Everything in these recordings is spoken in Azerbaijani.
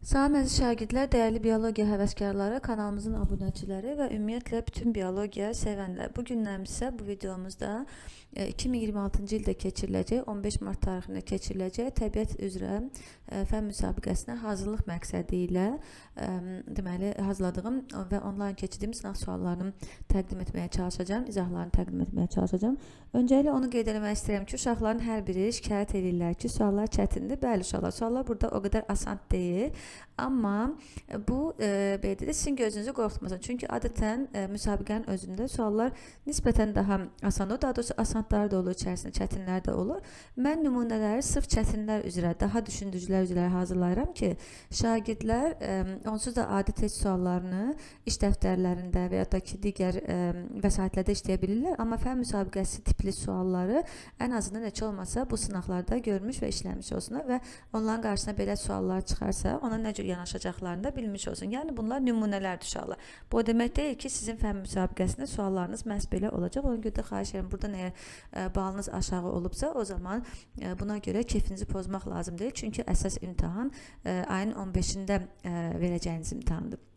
Salam əziz şagirdlər, dəyərli biologiya həvəskarları, kanalımızın abunəçiləri və ümumiyyətlə bütün biologiya sevənlər. Bu günlərimizsə bu videomuzda 2026-cı ildə keçiriləcək, 15 mart tarixində keçiriləcək təbiət üzrə fənn müsabiqəsinə hazırlıq məqsədi ilə deməli hazırladığım və onlayn keçirdiyim sınaq suallarını təqdim etməyə çalışacağam, izahlarını təqdim etməyə çalışacağam. Öncəliklə onu qeyd eləmək istəyirəm ki, uşaqların hər biri şikayət edirlər ki, suallar çətindir. Bəli uşaqlar, suallar burada o qədər asan deyil. Amma bu belə deyək, sizin gözünüzü qorxutmasın. Çünki adətən müsabiqənin özündə suallar nisbətən daha asan olur. Daha doğrusu asanlar da olur, içərisində çətinlər də olur. Mən nümunələri sırf çətinlər üzrə, daha düşündürücülər üzrə hazırlayıram ki, şagirdlər onsuz da adi test suallarını iş dəftərlərində və ya da ki, digər vəsaitlərdə işləyə bilirlər. Amma fənn müsabiqəsi tipli sualları ən azından heç olmasa bu sınaqlarda görmüş və işləmiş olsunlar və onların qarşısına belə suallar çıxarsa, ona nə cür yanaşacaqlarını da bilmiş olsun. Yəni bunlar nümunələrdir uşaqlar. Bu o demək deyil ki, sizin fənn müsabiqəsində suallarınız məhz belə olacaq. Ona görə də xahiş edirəm, buradan əgər balınız aşağı olubsa, o zaman buna görə keyfinizi pozmaq lazım deyil. Çünki əsas imtahan ayın 15-də verəcəyiniz imtahandır.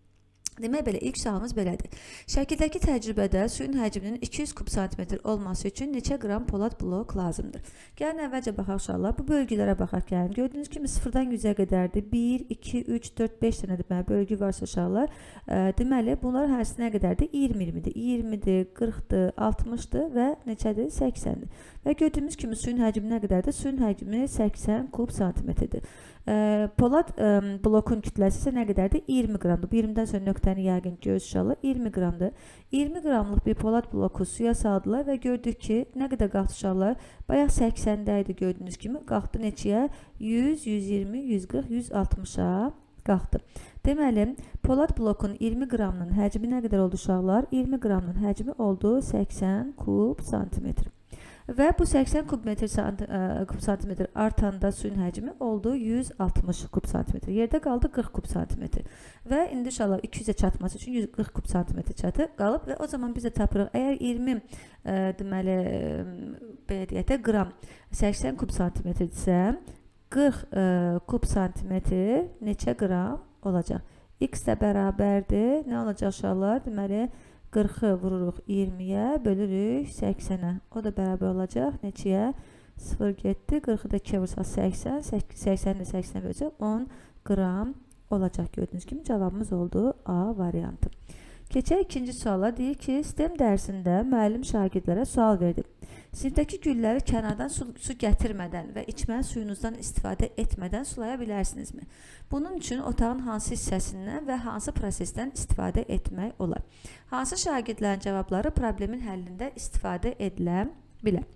Demək belə, ilk sualımız belədir. Şəkildəki təcrübədə suyun həcminin 200 kub santimetr olması üçün neçə qram polad blok lazımdır? Gəlin əvvəlcə baxaq uşaqlar. Bu bölgülərə baxaq gəlin. Gördüyünüz kimi 0-dan 100-ə qədərdir. 1, 2, 3, 4, 5 dənə deməli bölgü varsa uşaqlar. Deməli bunlar hərsi nə qədərdir? 20, 20-dir. 20-dir, 40-dır, 60-dır və neçədir? 80-dir. Və gördüyümüz kimi suyun həcmi nə qədərdir? Suyun həcmi 80 kub santimetrdir. Polad blokun kütləsi isə nə qədərdir? 20 qramdır. Bu 20-dən sonra nöqtəni yəqin ki, görürsünüz uşaqlar, 20 qramdır. 20 qramlıq bir polad bloku suya saldılar və gördük ki, nə qədər qalxdı uşaqlar? Bayaq 80-də idi gördüyünüz kimi. Qalxdı neçəyə? 100, 120, 140, 160-a qalxdı. Deməli, polad blokun 20 qramının həcmi nə qədər oldu uşaqlar? 20 qramının həcmi oldu 80 kub santimetr. Və bu 80 kub santimetr artanda suyun həcmi oldu 160 kub santimetr. Yerdə qaldı 40 kub santimetr. Və indi inşallah 200-ə çatması üçün 140 kub santimetr çatı qalıb və o zaman biz də tapırıq. Əgər 20 deməli belə deyək də qram 80 kub santimetrdirsə, 40 kub santimetr neçə qram olacaq? X də bərabərdir. Nə olacaq uşaqlar? Deməli 40-ı vururuq 20-yə, bölürük 80-ə. O da bərabər olacaq neçəyə? 0 getdi. 40-ı da 2-yə vursaq 80, 80-i də 80-ə bölsək 10 qram olacaq. Gördüyünüz kimi cavabımız oldu A variantı. Keçək ikinci suala. Deyir ki, STEM dərsində müəllim şagirdlərə sual verdi. Sinifdəki gülləri kənardan su gətirmədən və içməli suyunuzdan istifadə etmədən sulaya bilərsinizmi? Bunun üçün otağın hansı hissəsindən və hansı prosesdən istifadə etmək olar? Hansı şagirdlərin cavabları problemin həllində istifadə edilə bilər?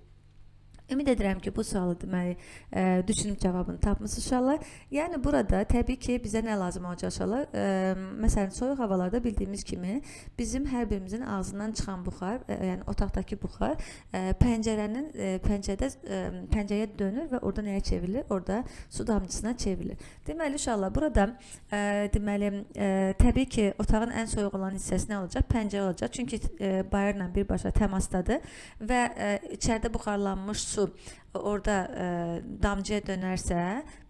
Ümid edirəm ki, bu sualı deməli düşünüb cavabını tapmısınız uşaqlar. Yəni burada təbii ki, bizə nə lazım olacaq uşaqlar? Məsələn, soyuq havalarda bildiyimiz kimi bizim hər birimizin ağzından çıxan buxar, yəni otaqdakı buxar pəncərənin pəncərədə pəncərəyə dönür və orada nəyə çevrilir? Orada su damcısına çevrilir. Deməli uşaqlar, burada deməli təbii ki, otağın ən soyuq olan hissəsi nə olacaq? Pəncərə olacaq. Çünki bayırla birbaşa təmasdadır və içəridə buxarlanmış su orada damcıya dönərsə,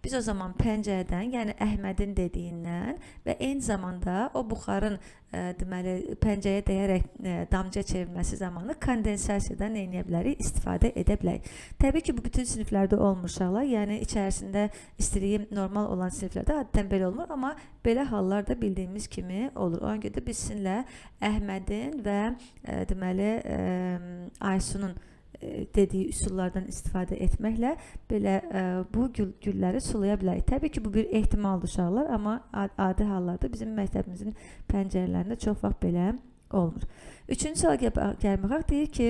biz o zaman pəncərədən, yəni Əhmədin dediyindən və eyni zamanda o buxarın deməli pəncərəyə dəyərək damcıya çevrilməsi zamanı kondensasiyadan nə edə bilərik? İstifadə edə bilərik. Təbii ki, bu bütün siniflərdə olmur uşaqlar. Yəni içərisində istiliyi normal olan siniflərdə adətən belə olmur, amma belə hallar da bildiyimiz kimi olur. Ona görə də biz sizinlə Əhmədin və deməli Aysunun dediyi üsullardan istifadə etməklə belə bu gülləri sulaya bilərik. Təbii ki, bu bir ehtimaldır uşaqlar, amma adi hallarda bizim məktəbimizin pəncərələrində çox vaxt belə olmur. Üçüncü suala gəlin baxaq. Deyir ki,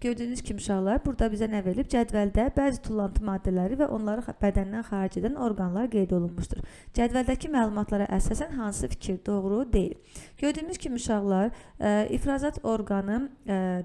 gördüyünüz kimi uşaqlar, burada bizə nə verilib? Cədvəldə bəzi tullantı maddələri və onları bədəndən xaric edən orqanlar qeyd olunmuşdur. Cədvəldəki məlumatlara əsasən hansı fikir doğru deyil? Gördüyümüz kimi uşaqlar, ifrazat orqanı,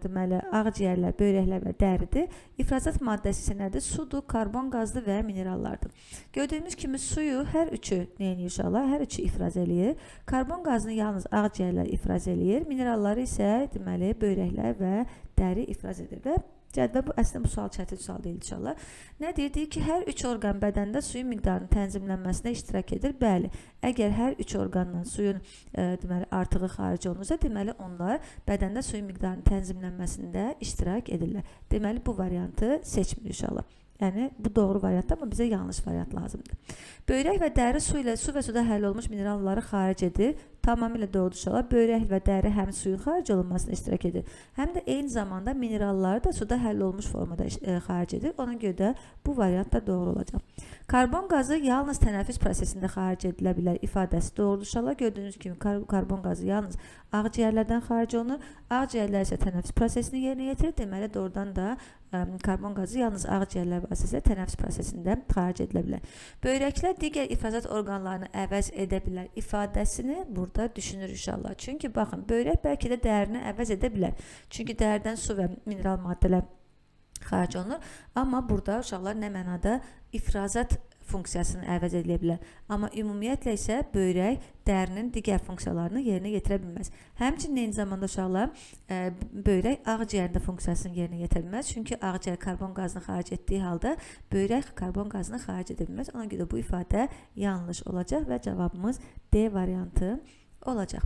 deməli, ağciyərlər, böyrəklər və dəridir. İfrazat maddəsi isə nədir? Sudur, karbon qazdır və minerallardır. Gördüyümüz kimi suyu hər üçü nə edir uşaqlar? Hər üçü ifraz eləyir. Karbon qazını yalnız ağciyərlər ifraz eləyir. Mineralları isə deməli, böyrəklər və dəri ifraz edir və Cədvəl bu əslində bu sual çətin sual deyil inşallah. Nə deyir? Deyir ki, hər üç orqan bədəndə suyun miqdarının tənzimlənməsinə iştirak edir. Bəli, əgər hər üç orqandan suyun deməli artığı xaric olunursa, deməli onlar bədəndə suyun miqdarının tənzimlənməsində iştirak edirlər. Deməli bu variantı seçmir inşallah. Yəni bu doğru variantdır, amma bizə yanlış variant lazımdır. Böyrək və dəri su ilə su və suda həll olmuş mineralları xaric edir. Tamamilə doğrudur uşaqlar. Böyrək və dəri həm suyun xaric olunmasına iştirak edir, həm də eyni zamanda mineralları da suda həll olmuş formada xaric edir. Ona görə də bu variant da doğru olacaq. Karbon qazı yalnız tənəffüs prosesində xaric edilə bilər ifadəsi doğrudur uşaqlar. Gördüyünüz kimi karbon qazı yalnız ağciyərlərdən xaric olunur. Ağciyərlər isə tənəffüs prosesini yerinə yetirir. Deməli doğrudan da karbon qazı yalnız ağciyərlər vasitəsilə tənəffüs prosesində xaric edilə bilər. Böyrəklər digər ifrazat orqanlarını əvəz edə bilər ifadəsini burada düşünür inşallah. Çünki baxın, böyrək bəlkə də dərini əvəz edə bilər. Çünki dəridən su və mineral maddələr xaric olunur. Amma burada uşaqlar nə mənada ifrazat funksiyasını əvəz edilə bilər. Amma ümumiyyətlə isə böyrək dərinin digər funksiyalarını yerinə yetirə bilməz. Həmçinin eyni zamanda uşaqlar böyrək ağciyərində funksiyasını yerinə yetirə bilməz. Çünki ağciyər karbon qazını xaric etdiyi halda böyrək karbon qazını xaric edə bilməz. Ona görə bu ifadə yanlış olacaq və cavabımız D variantı olacaq.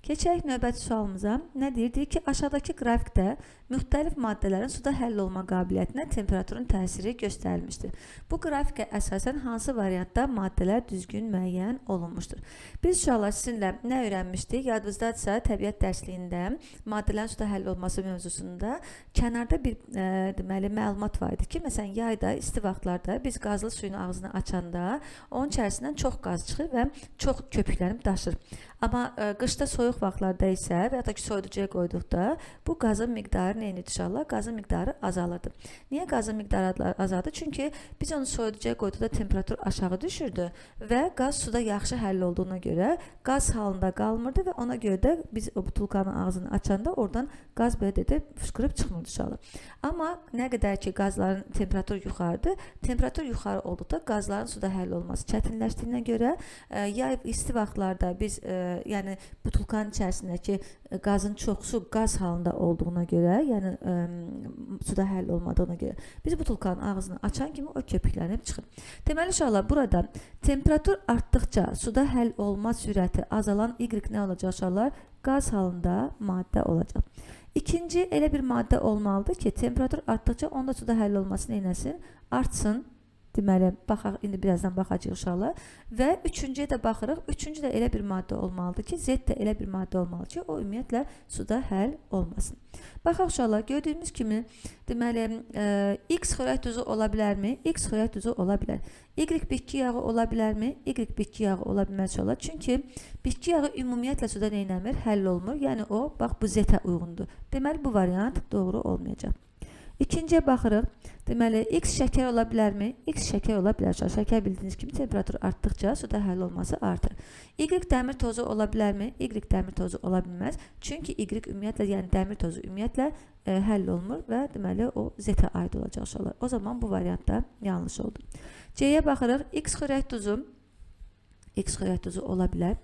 Keçək növbəti sualımıza. Nə deyir? Deyir ki, aşağıdakı qrafikdə müxtəlif maddələrin suda həll olma qabiliyyətinə temperaturun təsiri göstərilmişdir. Bu qrafikə əsasən hansı variantda maddələr düzgün müəyyən olunmuşdur? Biz uşaqlar sizinlə nə öyrənmişdik? Yadınızdadırsa, təbiət dərsliyində maddələrin suda həll olması mövzusunda kənarda bir deməli məlumat var idi ki, məsələn, yayda isti vaxtlarda biz qazlı suyun ağzını açanda onun içərisindən çox qaz çıxır və çox köpüklənib daşır. Amma qışda soyuq vaxtlarda isə və ya da ki, soyuducuya qoyduqda bu qazın miqdarı nə edir uşaqlar? Qazın miqdarı azalırdı. Niyə qazın miqdarı azaldı? Çünki biz onu soyuducuya qoyduqda temperatur aşağı düşürdü və qaz suda yaxşı həll olduğuna görə qaz halında qalmırdı və ona görə də biz o butulkanın ağzını açanda oradan qaz belə dedi fışqırıb çıxmırdı uşaqlar. Amma nə qədər ki qazların temperaturu yuxarıdır, temperatur yuxarı olduqda qazların suda həll olması çətinləşdiyinə görə yay isti vaxtlarda biz yəni butulkanın içərisindəki qazın çoxu qaz halında olduğuna görə, yəni suda həll olmadığına görə biz butulkanın ağzını açan kimi o köpüklənib çıxır. Deməli uşaqlar, burada temperatur artdıqca suda həll olma sürəti azalan Y nə olacaq uşaqlar? Qaz halında maddə olacaq. İkinci elə bir maddə olmalıdır ki, temperatur artdıqca onda suda həll olması nə eləsin? Artsın. Deməli, baxaq, indi birazdan baxacağıq uşaqlar. Və üçüncüyə də baxırıq. Üçüncü də elə bir maddə olmalıdır ki, Z də elə bir maddə olmalıdır ki, o ümumiyyətlə suda həll olmasın. Baxaq uşaqlar, gördüyümüz kimi, deməli, X xörək duzu ola bilərmi? X xörək duzu ola bilər. Y bitki yağı ola bilərmi? Y bitki yağı ola bilməz uşaqlar. Çünki bitki yağı ümumiyyətlə suda nə eləmir? Həll olmur. Yəni o, bax, bu Z-ə uyğundur. Deməli, bu variant doğru olmayacaq. İkinciyə baxırıq. Deməli, X şəkər ola bilərmi? X şəkər ola bilər. Şəkər bildiyiniz kimi temperatur artdıqca suda həll olması artır. Y dəmir tozu ola bilərmi? Y dəmir tozu ola bilməz. Çünki Y ümumiyyətlə, yəni dəmir tozu ümumiyyətlə həll olmur və deməli o Z-ə aid olacaq uşaqlar. O zaman bu variantda yanlış oldu. C-yə baxırıq. X xörək duzu, X xörək duzu ola bilər.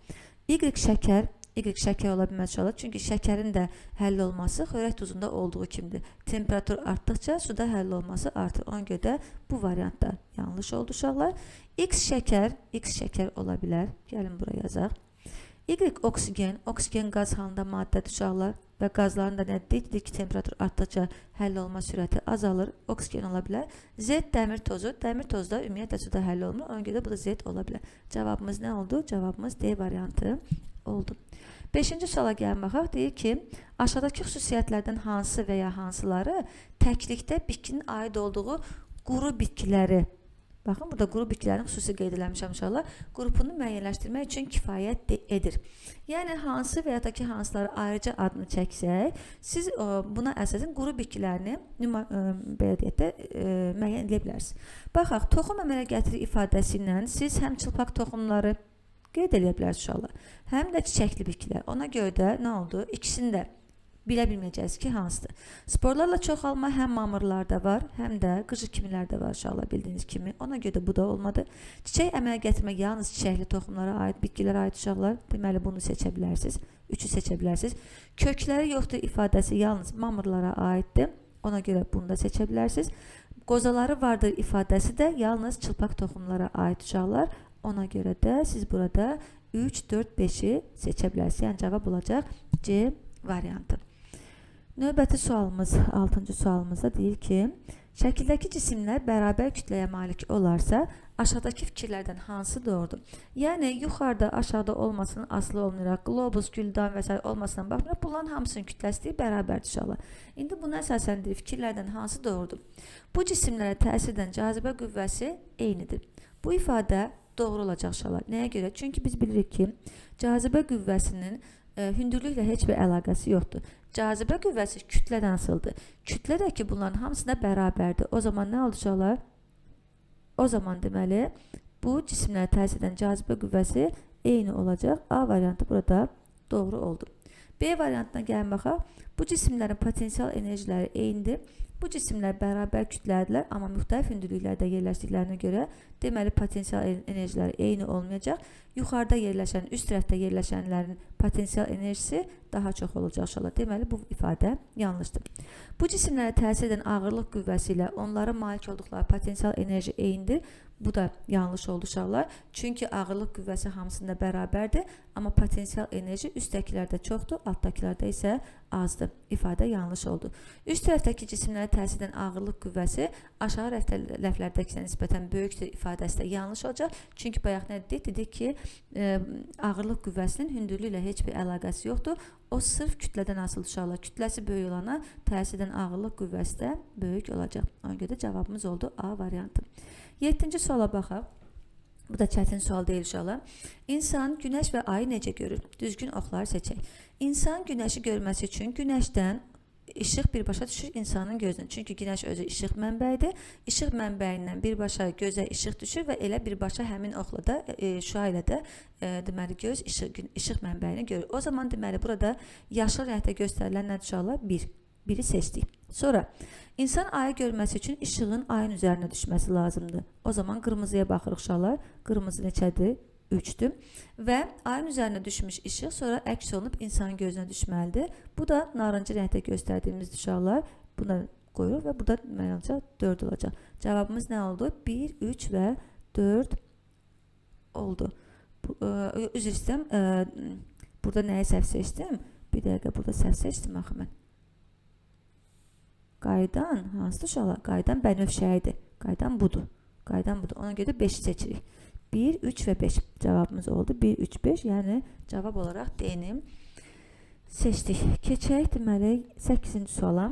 Y şəkər, Y şəkər ola bilməz uşaqlar. Çünki şəkərin də həll olması xörək duzunda olduğu kimidir. Temperatur artdıqca suda həll olması artır. Ona görə də bu variantda yanlış oldu uşaqlar. X şəkər, X şəkər ola bilər. Gəlin bura yazaq. Y oksigen, oksigen qaz halında maddədir uşaqlar və qazların da nə dedik? Dedik ki, temperatur artdıqca həll olma sürəti azalır. Oksigen ola bilər. Z dəmir tozu, dəmir tozu da ümumiyyətlə suda həll olmur. Ona görə də bu da Z ola bilər. Cavabımız nə oldu? Cavabımız D variantı oldu. Beşinci suala gəlin baxaq. Deyir ki, aşağıdakı xüsusiyyətlərdən hansı və ya hansıları təklikdə bitkinin aid olduğu quru bitkiləri, baxın, burada quru bitkilərin xüsusi qeyd eləmişəm uşaqlar, qrupunu müəyyənləşdirmək üçün kifayət edir. Yəni, hansı və ya da ki, hansıları ayrıca adını çəksək, siz buna əsasən quru bitkilərini belə deyək də, müəyyən edə bilərsiniz. Baxaq, toxum əmələ gətirir ifadəsi ilə siz həm çılpaq toxumları qeyd edə bilərsiniz uşaqlar, həm də çiçəkli bitkilər. Ona görə də nə oldu? İkisini də bilə bilməyəcəksiniz ki, hansıdır. Sporlarla çoxalma həm mamırlarda var, həm də qıcı kimilərdə var uşaqlar, bildiyiniz kimi. Ona görə də bu da olmadı. Çiçək əmələ gətirmək yalnız çiçəkli toxumlara aid, bitkilərə aid uşaqlar. Deməli, bunu seçə bilərsiniz. Üçü seçə bilərsiniz. Kökləri yoxdur ifadəsi yalnız mamırlara aiddir. Ona görə bunu da seçə bilərsiniz. Qozaları vardır ifadəsi də yalnız çılpaq toxumlara aid uşaqlar. Ona görə də siz burada 3, 4, 5-i seçə bilərsiniz. Yəni cavab olacaq C variantı. Növbəti sualımız, 6-cı sualımızda deyir ki, şəkildəki cisimlər bərabər kütləyə malik olarsa, aşağıdakı fikirlərdən hansı doğrudur? Yəni yuxarıda, aşağıda olmasının asılı olmayaraq, qlobus, güldan və s. olmasına baxmayaraq, bunların hamısının kütləsi bərabərdir uşaqlar. İndi buna əsasən deyir, fikirlərdən hansı doğrudur? Bu cisimlərə təsir edən cazibə qüvvəsi eynidir. Bu ifadə doğru olacaq uşaqlar. Nəyə görə? Çünki biz bilirik ki, cazibə qüvvəsinin hündürlüklə heç bir əlaqəsi yoxdur. Cazibə qüvvəsi kütlədən asılıdır. Kütlə də ki, bunların hamısında bərabərdir. O zaman nə oldu uşaqlar? O zaman deməli, bu cisimlərə təsir edən cazibə qüvvəsi eyni olacaq. A variantı burada doğru oldu. B variantına gəlin baxaq. Bu cisimlərin potensial enerjiləri eynidir. Bu cisimlər bərabər kütlədirlər, amma müxtəlif hündürlüklərdə yerləşdiklərinə görə deməli potensial enerjiləri eyni olmayacaq. Yuxarıda yerləşən, üst tərəfdə yerləşənlərin potensial enerjisi daha çox olacaq uşaqlar. Deməli bu ifadə yanlışdır. Bu cisimlərə təsir edən ağırlıq qüvvəsi ilə onların malik olduqları potensial enerji eynidir. Bu da yanlış oldu uşaqlar. Çünki ağırlıq qüvvəsi hamısında bərabərdir, amma potensial enerji üstdəkilərdə çoxdur, altdakılarda isə azdır. İfadə yanlış oldu. Üst tərəfdəki cisimlərə təsir edən ağırlıq qüvvəsi aşağı rəflərdəkisinə nisbətən böyükdür ifadəsi də yanlış olacaq. Çünki bayaq nə dedik? Dedik ki, ağırlıq qüvvəsinin hündürlüklə heç bir əlaqəsi yoxdur. O sırf kütlədən asılı uşaqlar. Kütləsi böyük olana təsir edən ağırlıq qüvvəsi də böyük olacaq. Ona görə də cavabımız oldu A variantı. 7-ci suala baxaq. Bu da çətin sual deyil uşaqlar. İnsan günəş və ayı necə görür? Düzgün oxları seçək. İnsan günəşi görməsi üçün günəşdən işıq birbaşa düşür insanın gözünə. Çünki günəş özü işıq mənbəyidir. İşıq mənbəyindən birbaşa gözə işıq düşür və elə birbaşa həmin oxla da, şüa ilə də deməli göz işıq mənbəyini görür. O zaman deməli burada yaşıl rəngdə göstərilən nədir uşaqlar? 1. 1-i seçdik. Sonra insan ayı görməsi üçün işığın ayın üzərinə düşməsi lazımdır. O zaman qırmızıya baxırıq uşaqlar. Qırmızı neçədir? 3-dür. Və ayın üzərinə düşmüş işıq sonra əks olunub insanın gözünə düşməlidir. Bu da narıncı rəngdə göstərdiyimiz uşaqlar. Buna qoyuruq və burada deməli olacaq 4 olacaq. Cavabımız nə oldu? 1, 3 və 4 oldu. Üzr istəyirəm. Burada nəyi səhv seçdim? Bir dəqiqə burada səhv seçdim axı mən. Qaydan hansıdır uşaqlar? Qaydan bənövşəyidir. Qaydan budur. Qaydan budur. Ona görə də 5-i seçirik. 1, 3 və 5 cavabımız oldu. 1, 3, 5, yəni cavab olaraq D-ni seçdik. Keçək deməli 8-ci suala.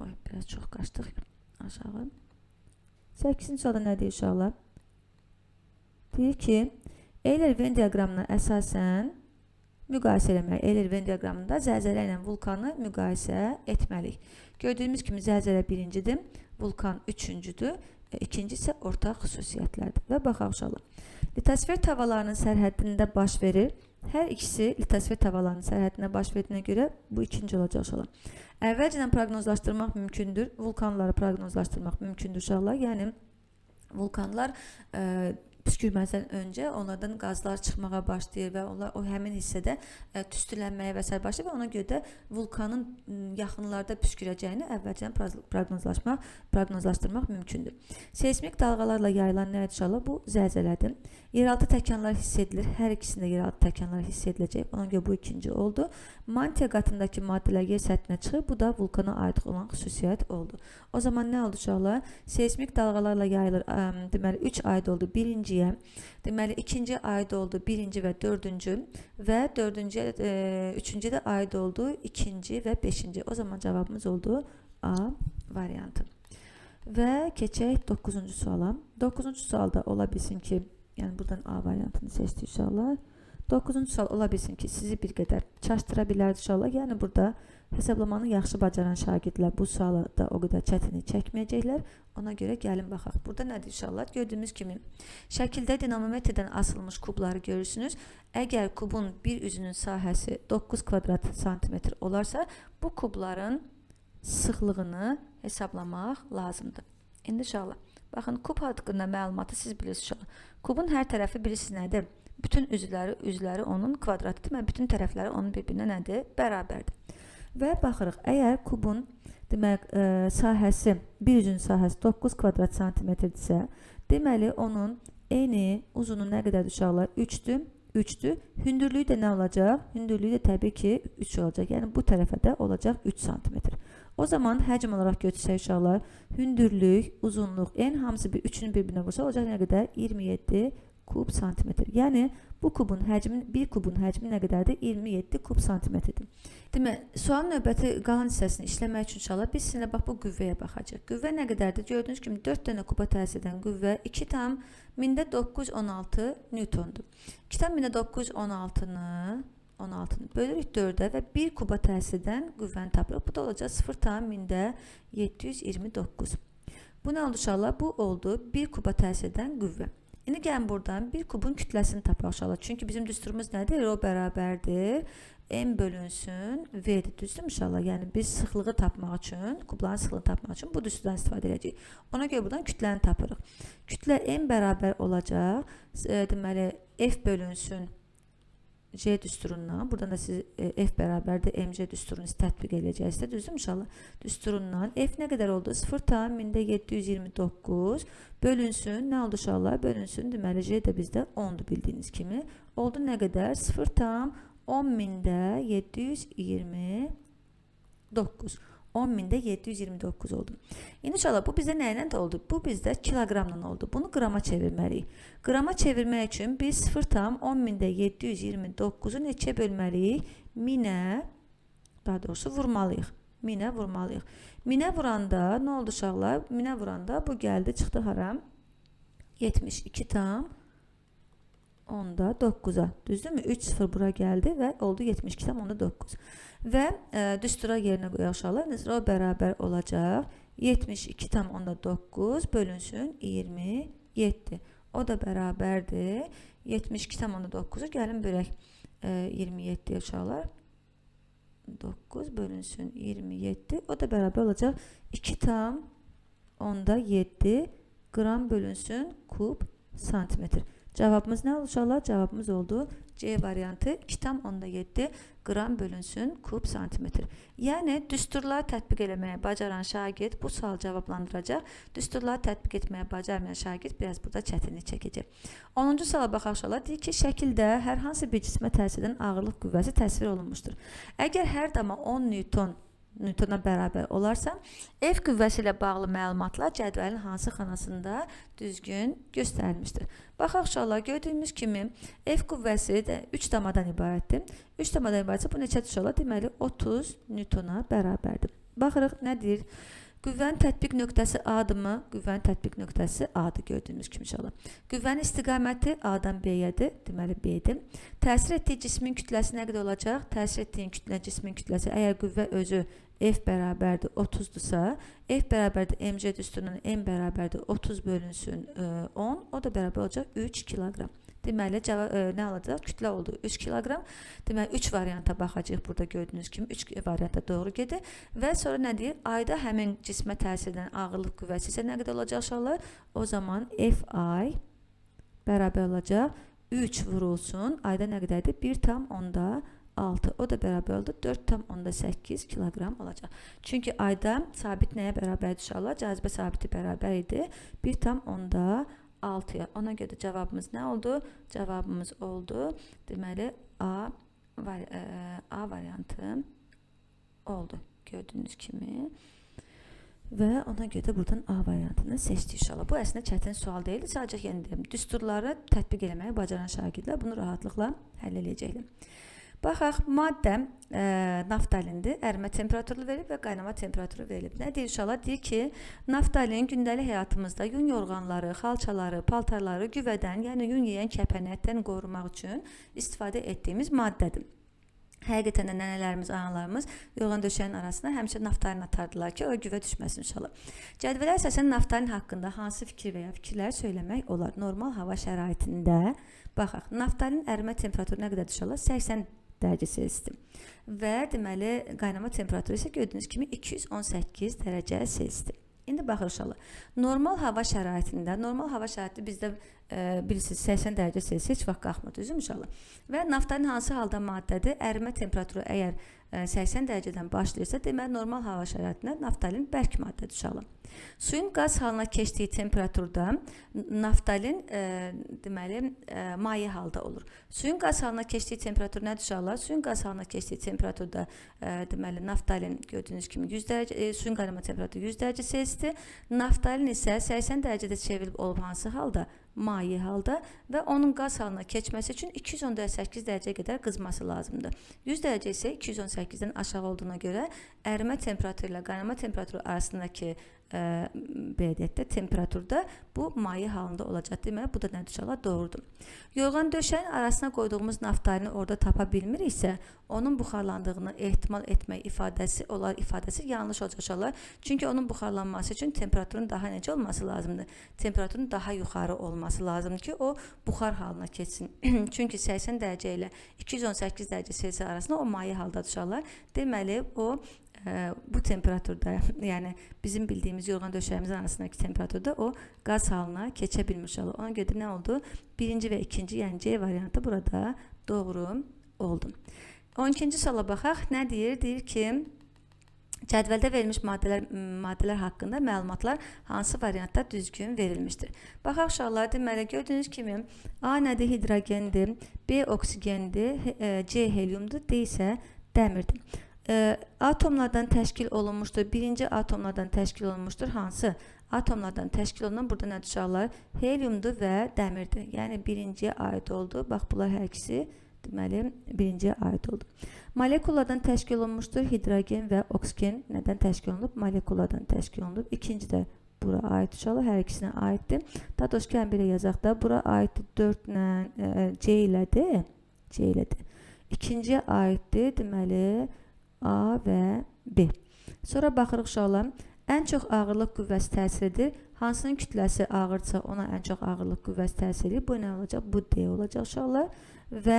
Oy, biraz çox qaçdıq aşağı. 8-ci sualda nə deyir uşaqlar? Deyir ki, Euler-Venn diaqramına əsasən müqayisə eləmək. Euler-Venn diaqramında zəlzələ ilə vulkanı müqayisə etməliyik. Gördüyümüz kimi zəlzələ birincidir, vulkan üçüncüdür, ikinci isə ortaq xüsusiyyətlərdir. Və baxaq uşaqlar. Litosfer tavalarının sərhəddində baş verir. Hər ikisi litosfer tavalarının sərhəddində baş verdiyinə görə bu ikinci olacaq uşaqlar. Əvvəlcədən proqnozlaşdırmaq mümkündür. Vulkanları proqnozlaşdırmaq mümkündür uşaqlar. Yəni vulkanlar püskürməzdən öncə onlardan qazlar çıxmağa başlayır və onlar o həmin hissədə tüstülənməyə və sair başlayır və ona görə də vulkanın yaxınlarda püskürəcəyini əvvəlcədən proqnozlaşdırmaq mümkündür. Seysmik dalğalarla yayılan nə uşaqlar? Bu zəlzələdir. Yeraltı təkanlar hiss edilir. Hər ikisində yeraltı təkanlar hiss ediləcək. Ona görə bu ikinci oldu. Mantiya qatındakı maddələr yer səthinə çıxır. Bu da vulkana aid olan xüsusiyyət oldu. O zaman nə oldu uşaqlar? Seysmik dalğalarla yayılır. Deməli 3 aid oldu birinciyə. Deməli ikinci aid oldu birinci və dördüncü və dördüncü, üçüncü də aid oldu ikinci və beşinci. O zaman cavabımız oldu A variantı. Və keçək 9-cu suala. 9-cu sualda ola bilsin ki, yəni buradan A variantını seçdik uşaqlar. 9-cu sual ola bilsin ki, sizi bir qədər çaşdıra bilər uşaqlar. Yəni burada hesablamanı yaxşı bacaran şagirdlər bu sualı da o qədər çətinlik çəkməyəcəklər. Ona görə gəlin baxaq. Burada nədir uşaqlar? Gördüyümüz kimi şəkildə dinamometrdən asılmış kubları görürsünüz. Əgər kubun bir üzünün sahəsi 9 kvadrat santimetr olarsa, bu kubların sıxlığını hesablamaq lazımdır. İndi uşaqlar, baxın, kub haqqında məlumatı siz bilirsiniz uşaqlar. Kubun hər tərəfi bilirsiniz nədir? Bütün üzləri onun kvadratıdır. Deməli, bütün tərəfləri onun bir-birinə nədir? Bərabərdir. Və baxırıq, əgər kubun Demək, sahəsi, bir üzün sahəsi 9 kvadrat santimetrdirsə, deməli, onun eni, uzunu nə qədərdir uşaqlar? 3-dür. 3-dür. Hündürlüyü də nə olacaq? Hündürlüyü də təbii ki 3 olacaq. Yəni bu tərəfə də olacaq 3 santimetr. O zaman həcm olaraq götürsək uşaqlar, hündürlük, uzunluq, en hamısı bir üçünü bir-birinə vursa olacaq nə qədər? 27 kub santimetr. Yəni bu kubun həcmi, bir kubun həcmi nə qədərdir? 27 kub santimetrdir. Demək, sualın növbəti qalan hissəsini işləmək üçün uşaqlar biz sizinlə bax bu qüvvəyə baxacağıq. Qüvvə nə qədərdir? Gördüyünüz kimi 4 dənə kuba təsir edən qüvvə 2,916 Newtondur. 2,916-nı 16-nı bölürük 4-ə və 1 kuba təsir edən qüvvəni tapırıq. Bu da olacaq 0,729. Bu nə oldu uşaqlar? Bu oldu 1 kuba təsir edən qüvvə. İndi gəlin buradan bir kubun kütləsini tapaq uşaqlar. Çünki bizim düsturumuz nədir? Rho bərabərdir M bölünsün V-dir. Düzdürmü uşaqlar? Yəni biz sıxlığı tapmaq üçün, kubların sıxlığını tapmaq üçün bu düsturdan istifadə edəcəyik. Ona görə buradan kütləni tapırıq. Kütlə M bərabər olacaq. Deməli F bölünsün C düsturundan. Buradan da siz F bərabərdir MC düsturunu tətbiq edəcəksiniz. Düzdürmü uşaqlar? Düsturundan F nə qədər oldu? 0,729 bölünsün. Nə oldu uşaqlar? Bölünsün. Deməli J də bizdə 10-dur bildiyiniz kimi. Oldu nə qədər? 0,10.729. 10.729 oldu. İndi uşaqlar, bu bizdə nə ilə oldu? Bu bizdə kiloqramla oldu. Bunu qrama çevirməliyik. Qrama çevirmək üçün biz 0,10.729-u neçəyə bölməliyik? 1000-ə, daha doğrusu vurmalıyıq. 1000-ə vurmalıyıq. 1000-ə vuranda nə oldu uşaqlar? 1000-ə vuranda bu gəldi, çıxdı hara? 72,9-a. Düzdürmü? 3 0 bura gəldi və oldu 72,9. Və düstura yerinə qoyaq uşaqlar. Rho bərabər olacaq 72,9 bölünsün 27. O da bərabərdir 72,9-u gəlin bölək 27 uşaqlar. 9 bölünsün 27. O da bərabər olacaq 2,7 qram bölünsün kub santimetr. Cavabımız nə oldu uşaqlar? Cavabımız oldu C variantı 2,7 qram bölünsün kub santimetr. Yəni düsturları tətbiq eləməyə bacaran şagird bu sualı cavablandıracaq. Düsturları tətbiq etməyə bacarmayan şagird biraz burada çətinlik çəkəcək. 10-cu suala baxaq uşaqlar. Deyir ki, şəkildə hər hansı bir cismə təsir edən ağırlıq qüvvəsi təsvir olunmuşdur. Əgər hər dama 10 Newtona bərabər olarsa, F qüvvəsi ilə bağlı məlumatlar cədvəlin hansı xanasında düzgün göstərilmişdir? Baxaq uşaqlar, gördüyümüz kimi F qüvvəsi də 3 damadan ibarətdir. 3 damadan ibarətsə bu neçədir uşaqlar? Deməli 30 Newtona bərabərdir. Baxırıq, nə deyir? Qüvvənin tətbiq nöqtəsi A-dırmı? Qüvvənin tətbiq nöqtəsi A-dır gördüyümüz kimi uşaqlar. Qüvvənin istiqaməti A-dan B-yədir, deməli B-dir. Təsir etdiyi cismin kütləsi nə qədər olacaq? Təsir etdiyin cismin kütləsi, əgər qüvvə özü F bərabərdir 30-dursa, F bərabərdir MC düsturundan M bərabərdir 30 bölünsün 10, o da bərabər olacaq 3 kiloqram. Deməli, nə alacaq? Kütlə oldu 3 kiloqram. Deməli, 3 varianta baxacağıq burada gördüyünüz kimi. 3 varianta doğru gedir. Və sonra nə deyir? Ayda həmin cismə təsir edən ağırlıq qüvvəsi isə nə qədər olacaq uşaqlar? O zaman Fi bərabər olacaq 3 vurulsun. Ayda nə qədərdir? 1,6. O da bərabər oldu 4,8 kiloqram olacaq. Çünki ayda sabit nəyə bərabərdir uşaqlar? Cazibə sabiti bərabər idi 1,6-ya. Ona görə də cavabımız nə oldu? Cavabımız oldu. Deməli, A variantı oldu. Gördüyünüz kimi. Və ona görə də buradan A variantını seçdik inşallah. Bu əslində çətin sual deyildi. Sadəcə yenə deyim, düsturları tətbiq eləməyi bacaran şagirdlər bunu rahatlıqla həll eləyəcəklər. Baxaq, maddə naftalindir. Ərimə temperaturu verilib və qaynama temperaturu verilib. Nə deyir uşaqlar? Deyir ki, naftalin gündəlik həyatımızda yun yorğanları, xalçaları, paltarları güvədən, yəni yun yeyən kəpənəkdən qorumaq üçün istifadə etdiyimiz maddədir. Həqiqətən də nənələrimiz, analarımız yorğan döşəyin arasına həmişə naftalin atardılar ki, o güvə düşməsin inşallah. Cədvələ əsasən naftalin haqqında hansı fikir və ya fikirləri söyləmək olar? Normal hava şəraitində baxaq, naftalin ərimə temperaturu nə qədər inşallah? 80 dərəcə Selsidir. Və deməli, qaynama temperaturu isə gördüyünüz kimi 218 dərəcə Selsidir. İndi baxır uşaqlar. Normal hava şəraitində, normal hava şəraiti bizdə Bilirsiniz, 80 dərəcə Selsi heç vaxt qalxmır, düzdürmü uşaqlar? Və naftalin hansı halda maddədir? Ərimə temperaturu əgər 80 dərəcədən başlayırsa, deməli normal hava şəraitində naftalin bərk maddədir uşaqlar. Suyun qaz halına keçdiyi temperaturda naftalin deməli maye halda olur. Suyun qaz halına keçdiyi temperatur nədir uşaqlar? Suyun qaz halına keçdiyi temperaturda deməli naftalin gördüyünüz kimi 100 dərəcə, suyun qaynama temperaturu 100 dərəcə Selsidir. Naftalin isə 80 dərəcədə çevrilib olub hansı halda? Maye halda və onun qaz halına keçməsi üçün 218 dərəcəyə qədər qızması lazımdır. 100 dərəcə isə 218-dən aşağı olduğuna görə ərimə temperaturu ilə qaynama temperaturu arasındakı belə deyək də temperaturda bu maye halında olacaq. Deməli, bu da nədir uşaqlar? Doğrudur. Yorğan döşəyin arasına qoyduğumuz naftalini orada tapa bilmiriksə, onun buxarlandığını ehtimal etmək ifadəsi olar ifadəsi yanlış olacaq uşaqlar. Çünki onun buxarlanması üçün temperaturun daha necə olması lazımdır? Temperaturun daha yuxarı olması lazımdır ki, o buxar halına keçsin. Çünki 80 dərəcə ilə 218 dərəcə Selsi arasında o maye haldadır uşaqlar. Deməli, o bu temperaturda, yəni bizim bildiyimiz yorğan döşəyimizin arasındakı temperaturda o qaz halına keçə bilmir uşaqlar. Ona görə də nə oldu? Birinci və ikinci, yəni C variantı burada doğru oldu. 12-ci suala baxaq. Nə deyir? Deyir ki, cədvəldə verilmiş maddələr haqqında məlumatlar hansı variantda düzgün verilmişdir? Baxaq uşaqlar, deməli gördüyünüz kimi A nədir? Hidrogendir, B oksigendir, C heliumdur, D isə dəmirdir. Atomlardan təşkil olunmuşdur. Birinci atomlardan təşkil olunmuşdur. Hansı? Atomlardan təşkil olunan burada nədir uşaqlar? Heliumdur və dəmirdir. Yəni birinciyə aid oldu. Bax, bunlar hər ikisi deməli birinciyə aid oldu. Molekullardan təşkil olunmuşdur. Hidrogen və oksigen nədən təşkil olunub? Molekullardan təşkil olunub. İkinci də bura aid uşaqlar. Hər ikisinə aiddir. Daha doğrusu, gəlin belə yazaq da. Bura aiddir 4 ilə C ilə D. C ilə D. İkinciyə aiddir. Deməli A və B. Sonra baxırıq uşaqlar. Ən çox ağırlıq qüvvəsi təsir edir. Hansının kütləsi ağırsa ona ən çox ağırlıq qüvvəsi təsir edir. Bu nə olacaq? Bu D olacaq uşaqlar. Və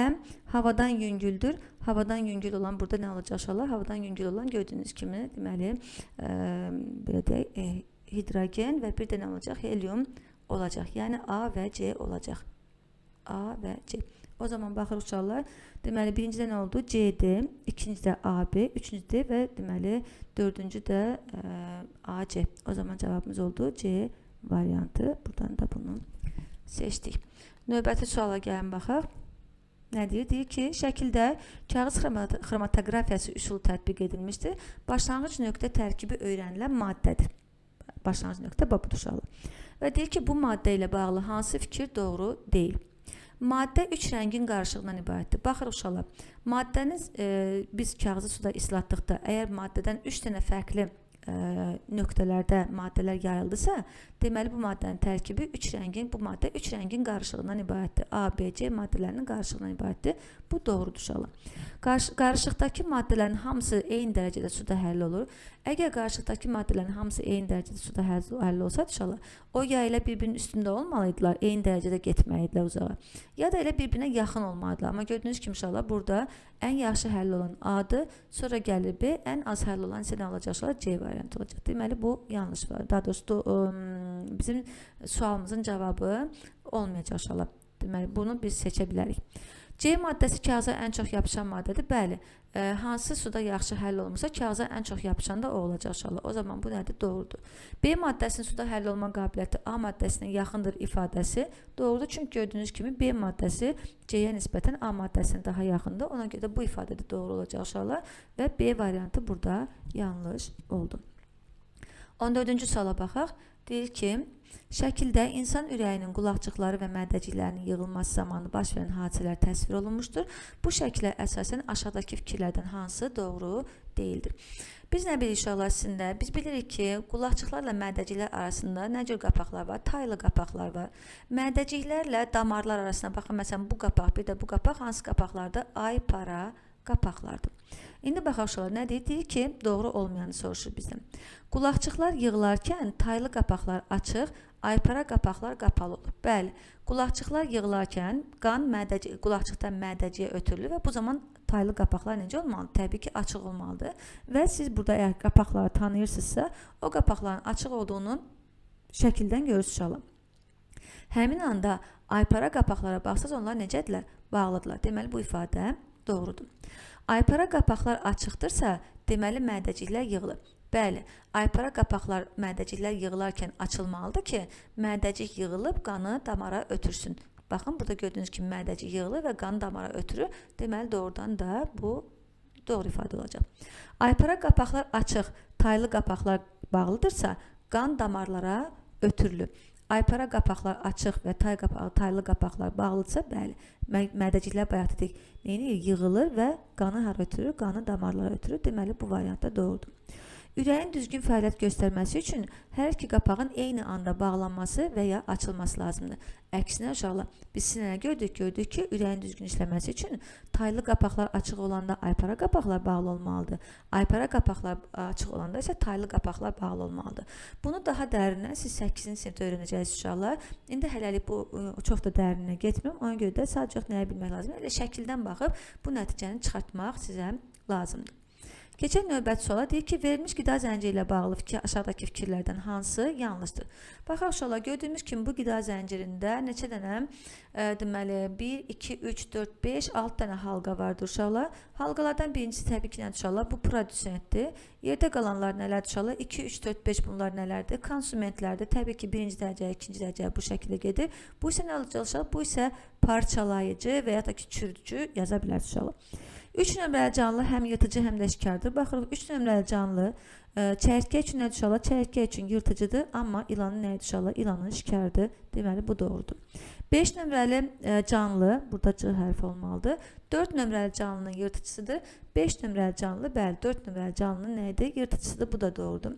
havadan yüngüldür. Havadan yüngül olan burada nə olacaq uşaqlar? Havadan yüngül olan gördüyünüz kimi deməli belə deyək, hidrogen və bir də nə olacaq? Helium olacaq. Yəni A və C olacaq. A və C. O zaman baxırıq uşaqlar. Deməli, birincidə nə oldu? C, D, ikincidə A, B, üçüncü D və deməli, dördüncü də A, C. O zaman cavabımız oldu C variantı. Buradan da bunu seçdik. Növbəti suala gəlin baxaq. Nə deyir? Deyir ki, şəkildə kağız xromatoqrafiyası üsulu tətbiq edilmişdir. Başlanğıc nöqtə tərkibi öyrənilən maddədir. Başlanğıc nöqtə budur uşaqlar. Və deyir ki, bu maddə ilə bağlı hansı fikir doğru deyil? Maddə 3 rəngin qarışığından ibarətdir. Baxırıq uşaqlar, maddəni biz kağızı suda islatdıqda, əgər maddədən 3 dənə fərqli nöqtələrdə maddələr yayıldısa, deməli bu maddənin tərkibi 3 rəngin, bu maddə 3 rəngin qarışığından ibarətdir. A, B, C maddələrinin qarışığından ibarətdir. Bu doğrudur uşaqlar. Qarışıqdakı maddələrin hamısı eyni dərəcədə suda həll olur. Əgər qarışıqdakı maddələrin hamısı eyni dərəcədə suda həll olsaydı uşaqlar, o ya elə bir-birinin üstündə olmalıydılar, eyni dərəcədə getməliydilər uzağa. Ya da elə bir-birinə yaxın olmalıdılar. Amma gördüyünüz kimi uşaqlar, burada ən yaxşı həll olan A-dır, sonra gəlir B, ən az həll olan isə nə olacaq uşaqlar? C variantı olacaq. Deməli, bu yanlış var. Daha doğrusu, bizim sualımızın cavabı olmayacaq uşaqlar. Deməli, bunu biz seçə bilərik. C maddəsi kağıza ən çox yapışan maddədir. Bəli, hansı suda yaxşı həll olunmuşsa, kağıza ən çox yapışan da o olacaq uşaqlar. O zaman bu nədir? Doğrudur. B maddəsinin suda həll olma qabiliyyəti A maddəsinə yaxındır ifadəsi doğrudur. Çünki gördüyünüz kimi B maddəsi C-yə nisbətən A maddəsinə daha yaxındır. Ona görə də bu ifadə də doğru olacaq uşaqlar və B variantı burada yanlış oldu. 14-cü suala baxaq. Deyir ki, şəkildə insan ürəyinin qulaqcıqları və mədəciklərinin yığılması zamanı baş verən hadisələr təsvir olunmuşdur. Bu şəklə əsasən aşağıdakı fikirlərdən hansı doğru deyildir? Biz nə bilirik uşaqlar sizinlə? Biz bilirik ki, qulaqcıqlarla mədəciklər arasında nə cür qapaqlar var? Taylı qapaqlar var. Mədəciklərlə damarlar arasında, baxın, məsələn, bu qapaq, bir də bu qapaq hansı qapaqlardır? Aypara qapaqlardır. İndi baxaq uşaqlar, nə deyir? Deyir ki, doğru olmayanı soruşur bizdən. Qulaqcıqlar yığılarkən taylı qapaqlar açıq, aypara qapaqlar qapalı olur. Bəli, qulaqcıqlar yığılarkən qan qulaqcıqdan mədəciyə ötürülür və bu zaman taylı qapaqlar necə olmalıdır? Təbii ki, açıq olmalıdır. Və siz burada əgər qapaqları tanıyırsınızsa, o qapaqların açıq olduğunu şəkildən görürsünüz uşaqlar. Həmin anda aypara qapaqlara baxsaz, onlar necədirlər? Bağlıdırlar. Deməli, bu ifadə doğrudur. Aypara qapaqlar açıqdırsa, deməli, mədəciklər yığılır. Bəli, aypara qapaqlar mədəciklər yığılarkən açılmalıdır ki, mədəcik yığılıb qanı damara ötürsün. Baxın, burada gördüyünüz kimi mədəcik yığılır və qanı damara ötürür. Deməli, doğrudan da bu doğru ifadə olacaq. Aypara qapaqlar açıq, taylı qapaqlar bağlıdırsa, qan damarlara ötürülür. Aypara qapaqlar açıq və taylı qapaqlar bağlıdırsa, bəli, mədəciklər bayaq dedik, neyini yığılır və qanı hara ötürür? Qanı damarlara ötürür. Deməli, bu variantda doğrudur. Ürəyin düzgün fəaliyyət göstərməsi üçün hər iki qapağın eyni anda bağlanması və ya açılması lazımdır. Əksinə uşaqlar, biz sizinlə gördük? Gördük ki, ürəyin düzgün işləməsi üçün taylı qapaqlar açıq olanda aypara qapaqlar bağlı olmalıdır. Aypara qapaqlar açıq olanda isə taylı qapaqlar bağlı olmalıdır. Bunu daha dərindən siz 8-ci sinifdə öyrənəcəksiniz uşaqlar. İndi hələlik bu çox da dərinə getmirəm. Ona görə də sadəcə nəyi bilmək lazımdır? Elə şəkildən baxıb bu nəticəni çıxartmaq sizə lazımdır. Keçən növbəti suala deyir ki, verilmiş qida zənciri ilə bağlı aşağıdakı fikirlərdən hansı yanlışdır? Baxaq uşaqlar, gördüyümüz kimi bu qida zəncirində neçə dənə, deməli, 1, 2, 3, 4, 5, 6 dənə halqa vardır uşaqlar. Halqalardan birincisi təbii ki, nədir uşaqlar? Bu produsentdir. Yerdə qalanlar nələrdir uşaqlar? 2, 3, 4, 5 bunlar nələrdir? Konsumentlərdir. Təbii ki, birinci dərəcə, ikinci dərəcə bu şəkildə gedir. Bu isə nə olacaq uşaqlar? Bu isə parçalayıcı və ya da ki, çürüdücü yaza bilərsiniz uşaqlar. 3 nömrəli canlı həm yırtıcı, həm də şikardır. Baxırıq, 3 nömrəli canlı çəyirtkə üçün nədir uşaqlar? Çəyirtkə üçün yırtıcıdır, amma ilanın nə idi uşaqlar? İlanın şikarıdır. Deməli, bu doğrudur. 5 nömrəli canlı, burada C hərfi olmalıdır. 4 nömrəli canlının yırtıcısıdır. 5 nömrəli canlı, bəli, 4 nömrəli canlının nə idi? Yırtıcısıdır, bu da doğrudur.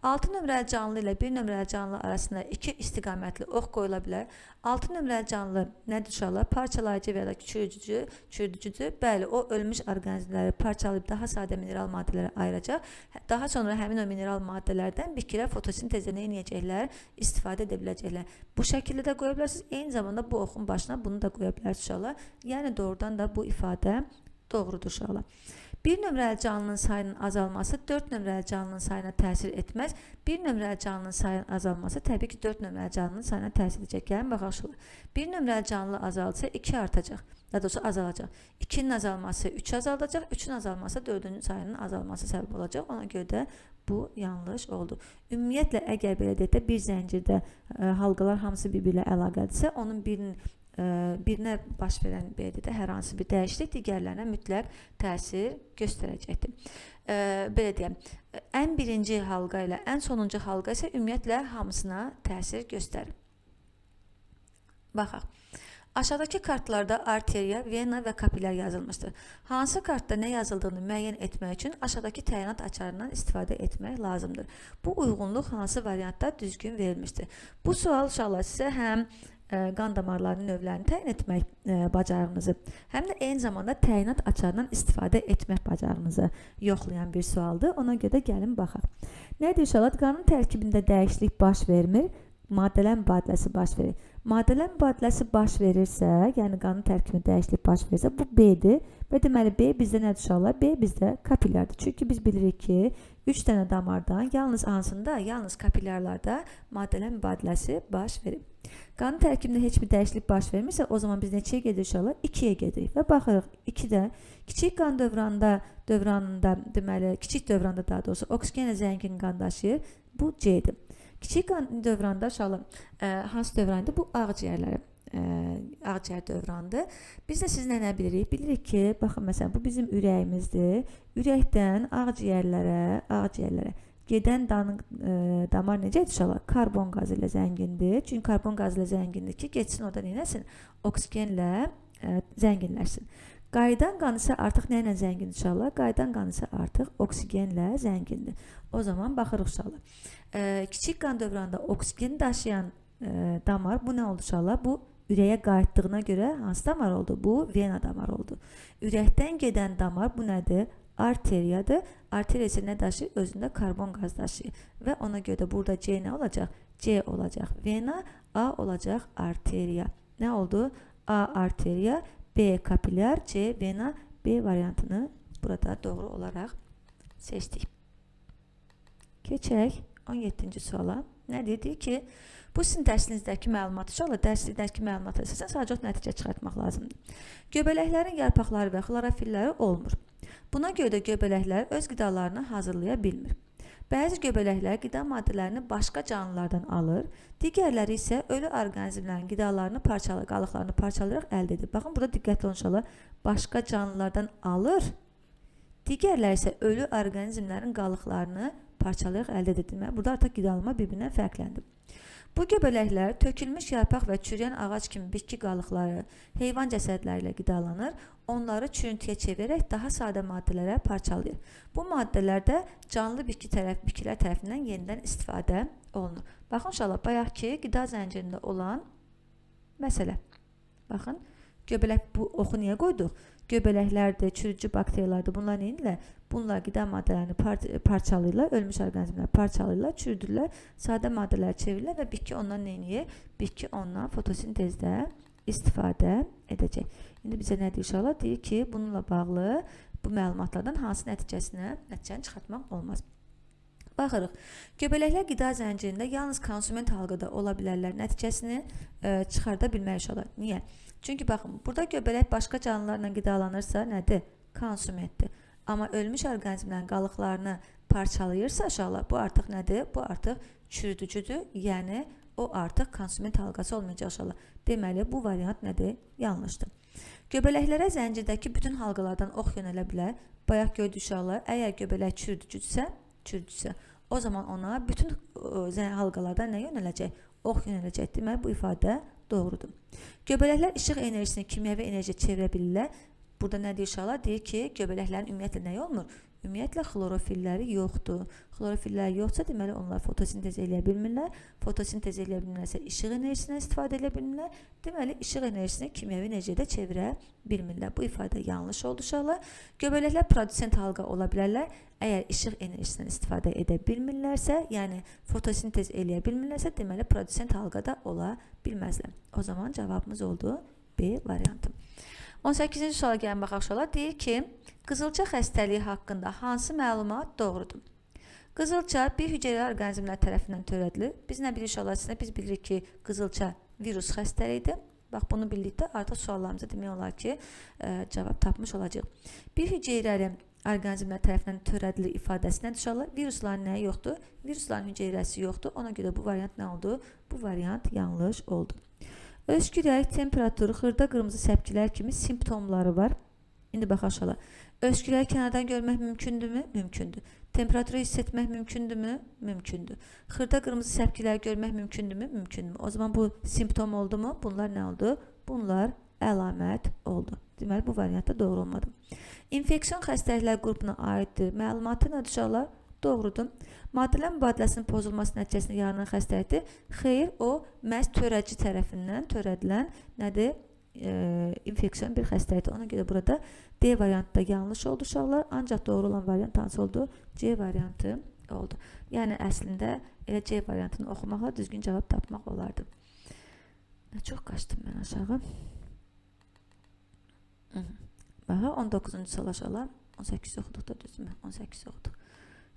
6 nömrəli canlı ilə 1 nömrəli canlı arasında 2 istiqamətli ox qoyula bilər. 6 nömrəli canlı nədir uşaqlar? Parçalayıcı və ya da çürüdücüdür. Bəli, o ölmüş orqanizmləri parçalayıb daha sadə mineral maddələrə ayıracaq. Daha sonra həmin o mineral maddələrdən bitkilər fotosintezə nə edəcəklər? İstifadə edə biləcəklər. Bu şəkildə də qoya bilərsiniz. Eyni zamanda bu oxun başına bunu da qoya bilərsiniz uşaqlar. Yəni doğrudan da bu ifadə doğrudur uşaqlar. 1 nömrəli canlının sayının azalması 4 nömrəli canlının sayına təsir etməz. 1 nömrəli canlının sayının azalması təbii ki 4 nömrəli canlının sayına təsir edəcək. Gəlin baxaq uşaqlar. 1 nömrəli canlı azalsa 2 artacaq. Daha doğrusu azalacaq. 2-nin azalması 3 azaldacaq. 3-ün azalması 4-ün sayının azalması səbəb olacaq. Ona görə də bu yanlış oldu. Ümumiyyətlə, əgər belə deyək də bir zəncirdə halqalar hamısı bir-biri ilə əlaqəlidirsə, onun birinə baş verən belə deyək də hər hansı bir dəyişiklik digərlərinə mütləq təsir göstərəcəkdir. Belə deyəm, ən birinci halqa ilə ən sonuncu halqa isə ümumiyyətlə hamısına təsir göstərir. Baxaq. Aşağıdakı kartlarda arteriya, vena və kapilər yazılmışdır. Hansı kartda nə yazıldığını müəyyən etmək üçün aşağıdakı təyinat açarından istifadə etmək lazımdır. Bu uyğunluq hansı variantda düzgün verilmişdir? Bu sual uşaqlar sizə həm qan damarlarının növlərini təyin etmək bacarığınızı, həm də eyni zamanda təyinat açarından istifadə etmək bacarığınızı yoxlayan bir sualdır. Ona görə də gəlin baxaq. Nə deyir uşaqlar? Qanın tərkibində dəyişiklik baş vermir, maddələr mübadiləsi baş verir. Maddələr mübadiləsi baş verirsə, yəni qanın tərkibində dəyişiklik baş verirsə, bu B-dir. Və deməli B bizdə nədir uşaqlar? B bizdə kapilyardır. Çünki biz bilirik ki, 3 dənə damardan yalnız hansında? Yalnız kapilyarlarda maddələr mübadiləsi baş verir. Qanın tərkibində heç bir dəyişiklik baş vermirsə, o zaman biz neçəyə gedirik uşaqlar? 2-yə gedirik və baxırıq 2-də kiçik qan dövranında, deməli kiçik dövranda daha doğrusu oksigenlə zəngin qan daşıyır. Bu C-dir. Kiçik qan dövranda uşaqlar, hansı dövrandır? Bu ağciyərləri, ağciyər dövranıdır. Biz də sizinlə nə bilirik? Bilirik ki, baxın məsələn bu bizim ürəyimizdir. Ürəkdən ağciyərlərə gedən damar necə uşaqlar? Karbon qazı ilə zəngindir. Çünki karbon qazı ilə zəngindir ki, getsin orada neynəsin? Oksigenlə zənginləşsin. Qayıdan qan isə artıq nə ilə zəngindir uşaqlar? Qayıdan qan isə artıq oksigenlə zəngindir. O zaman baxırıq uşaqlar. Kiçik qan dövranında oksigen daşıyan damar bu nə oldu uşaqlar? Bu ürəyə qayıtdığına görə hansı damar oldu? Bu vena damarı oldu. Ürəkdən gedən damar bu nədir? Arteriyadır. Arteriya isə nə daşıyır? Özündə karbon qaz daşıyır. Və ona görə də burada C nə olacaq? C olacaq vena, A olacaq arteriya. Nə oldu? A arteriya, B kapilyar, C vena, B variantını burada doğru olaraq seçdik. Keçək 17-ci suala. Nə deyir? Deyir ki, Bu sizin dərsinizdəki məlumat uşaqlar, dərsinizdəki məlumata əsasən sadəcə nəticə çıxartmaq lazımdır. Göbələklərin yarpaqları və xlorofilləri olmur. Buna görə də göbələklər öz qidalarını hazırlaya bilmir. Bəzi göbələklər qida maddələrini başqa canlılardan alır, digərləri isə ölü orqanizmlərin qidalarını qalıqlarını parçalayaraq əldə edir. Baxın, burada diqqətli olun uşaqlar, başqa canlılardan alır, digərləri isə ölü orqanizmlərin qalıqlarını parçalayaraq əldə edir. Deməli, burada artıq qidalanma bir-birindən fərqləndir. Bu göbələklər tökülmüş yarpaq və çürüyən ağac kimi bitki qalıqları, heyvan cəsədləri ilə qidalanır, onları çürüntüyə çevirərək daha sadə maddələrə parçalayır. Bu maddələr də canlı bitkilər tərəfindən yenidən istifadə olunur. Baxın uşaqlar, bayaq ki, qida zəncirində olan məsələ. Baxın, göbələk bu oxu niyə qoyduq? Göbələklərdir, çürücü bakteriyalardır. Bunlar nə edirlər? Bunlar qida maddələrini parçalayırlar, ölmüş orqanizmləri parçalayırlar, çürüdürlər, sadə maddələrə çevirirlər və bitki ondan nə edir? Bitki ondan fotosintezdə istifadə edəcək. İndi bizə nə deyir uşaqlar? Deyir ki, bununla bağlı bu məlumatlardan hansı nəticəni çıxartmaq olmaz. Baxırıq. Göbələklər qida zəncirində yalnız konsument halqada ola bilərlər. Nəticəsini çıxarda bilmərik uşaqlar. Niyə? Çünki baxın, burada göbələk başqa canlılarla qidalanırsa nədir? Konsumentdir. Amma ölmüş orqanizmlərin qalıqlarını parçalayırsa uşaqlar, bu artıq nədir? Bu artıq çürüdücüdür. Yəni o artıq konsument halqası olmayacaq uşaqlar. Deməli, bu variant nədir? Yanlışdır. Göbələklərə zəncirdəki bütün halqalardan ox yönələ bilər. Bayaq gördük uşaqlar, əgər göbələk çürüdücüdürsə, o zaman ona bütün halqalardan nə yönələcək? Ox yönələcək. Deməli, bu ifadə doğrudur. Göbələklər işıq enerjisini kimyəvi enerjiyə çevirə bilirlər. Burada nə deyir uşaqlar? Deyir ki, göbələklərin ümumiyyətlə nəyi olmur? Ümumiyyətlə xlorofilləri yoxdur. Xlorofilləri yoxsa, deməli onlar fotosintez eləyə bilmirlər. Fotosintez eləyə bilmirlərsə işıq enerjisindən istifadə edə bilmirlər. Deməli, işıq enerjisini kimyəvi enerjiyə də çevirə bilmirlər. Bu ifadə yanlış oldu uşaqlar. Göbələklər produsent halqa ola bilərlər. Əgər işıq enerjisindən istifadə edə bilmirlərsə, yəni fotosintez eləyə bilmirlərsə, deməli produsent halqa da ola bilməzlər. O zaman cavabımız oldu B variantı. 18-ci suala gəlin baxaq uşaqlar. Deyir ki, qızılca xəstəliyi haqqında hansı məlumat doğrudur? Qızılca bir hüceyrəli orqanizmlər tərəfindən törədilir. Biz nə bilirik uşaqlar? Sizə biz bilirik ki, qızılca virus xəstəliyidir. Bax, bunu bildikdə artıq suallarımıza demək olar ki, cavab tapmış olacaq. Bir hüceyrəli orqanizmlər tərəfindən törədilir ifadəsi nədir uşaqlar? Virusların nəyi yoxdur? Virusların hüceyrəsi yoxdur. Ona görə bu variant nə oldu? Bu variant yanlış oldu. Öskürək, temperatur, xırda qırmızı səpkilər kimi simptomları var. İndi baxaq uşaqlar. Öskürəyi kənardan görmək mümkündürmü? Mümkündür. Temperaturu hiss etmək mümkündürmü? Mümkündür. Xırda qırmızı səpkiləri görmək mümkündürmü? Mümkündür. O zaman bu simptom oldu mu? Bunlar nə oldu? Bunlar əlamət oldu. Deməli, bu variant da doğru olmadı. İnfeksion xəstəliklər qrupuna aiddir. Məlumatı nədir uşaqlar? Doğrudur. Maddələr mübadiləsinin pozulması nəticəsində yaranan xəstəlikdir. Xeyr, o məhz törədici tərəfindən törədilən nədir? İnfeksion bir xəstəlikdir. Ona görə burada D variantı da yanlış oldu uşaqlar. Ancaq doğru olan variant hansı oldu? C variantı oldu. Yəni əslində elə C variantını oxumaqla düzgün cavab tapmaq olardı. Nə çox qaçdım mən aşağı. Bax, 19-cu sual uşaqlar. 18 oxuduq da düzdürmü? 18 oxuduq.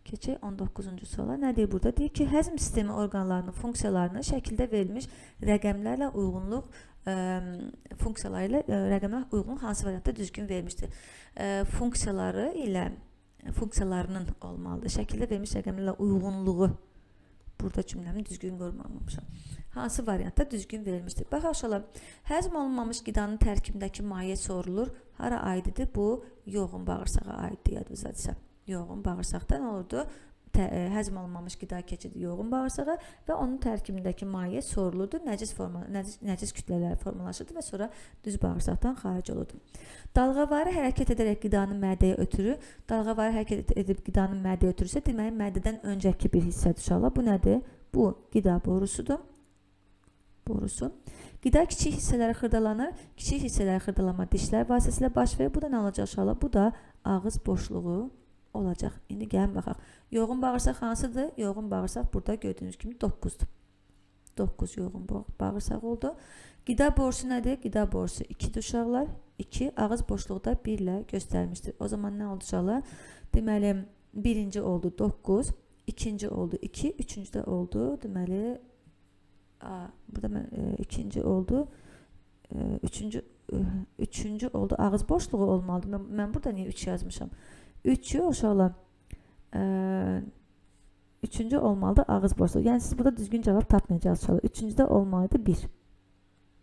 Keçək 19-cu suala. Nə deyir burada? Deyir ki, həzm sistemi orqanlarının funksiyalarını şəkildə verilmiş rəqəmlərlə uyğunluq funksiyaları ilə rəqəmlər uyğun hansı variantda düzgün verilmişdir? Funksiyaları ilə funksiyalarının olmalıdır. Şəkildə verilmiş rəqəmlərlə uyğunluğu. Burada cümləmi düzgün qurmamışam. Hansı variantda düzgün verilmişdir? Bax uşaqlar, həzm olunmamış qidanın tərkibindəki maye sorulur. Hara aiddir? Bu yoğun bağırsağa aiddir, yadınızdadırsa. Yoğun bağırsaqda nə olurdu? Həzm olunmamış qida keçirdi yoğun bağırsağa və onun tərkibindəki maye sorulurdu. Nəcis kütlələri formalaşırdı və sonra düz bağırsaqdan xaric olurdu. Dalğavari hərəkət edərək qidanı mədəyə ötürür. Dalğavari hərəkət edib qidanı mədəyə ötürürsə, deməli mədədən öncəki bir hissədir uşaqlar. Bu nədir? Bu qida borusudur. Borusu. Qida kiçik hissələrə xırdalanır. Kiçik hissələrə xırdalama dişlər vasitəsilə baş verir. Bu da nə olacaq uşaqlar? Bu da ağız boşluğu olacaq. İndi gəlin baxaq. Yoğun bağırsaq hansıdır? Yoğun bağırsaq burada gördüyünüz kimi 9-dur. 9 yoğun bağırsaq oldu. Qida borusu nədir? Qida borusu 2-dir uşaqlar. 2, ağız boşluğu da 1 ilə göstərmişdir. O zaman nə oldu uşaqlar? Deməli, birinci oldu 9, ikinci oldu 2, üçüncü də oldu, deməli, A, burada mən ikinci oldu. Üçüncü oldu. Ağız boşluğu olmalıdır. Mən burada niyə 3 yazmışam? 3 yox uşaqlar. Üçüncü olmalıdır ağız boşluğu. Yəni siz burada düzgün cavab tapmayacaqsınız uşaqlar. Üçüncüdə olmalıdır 1.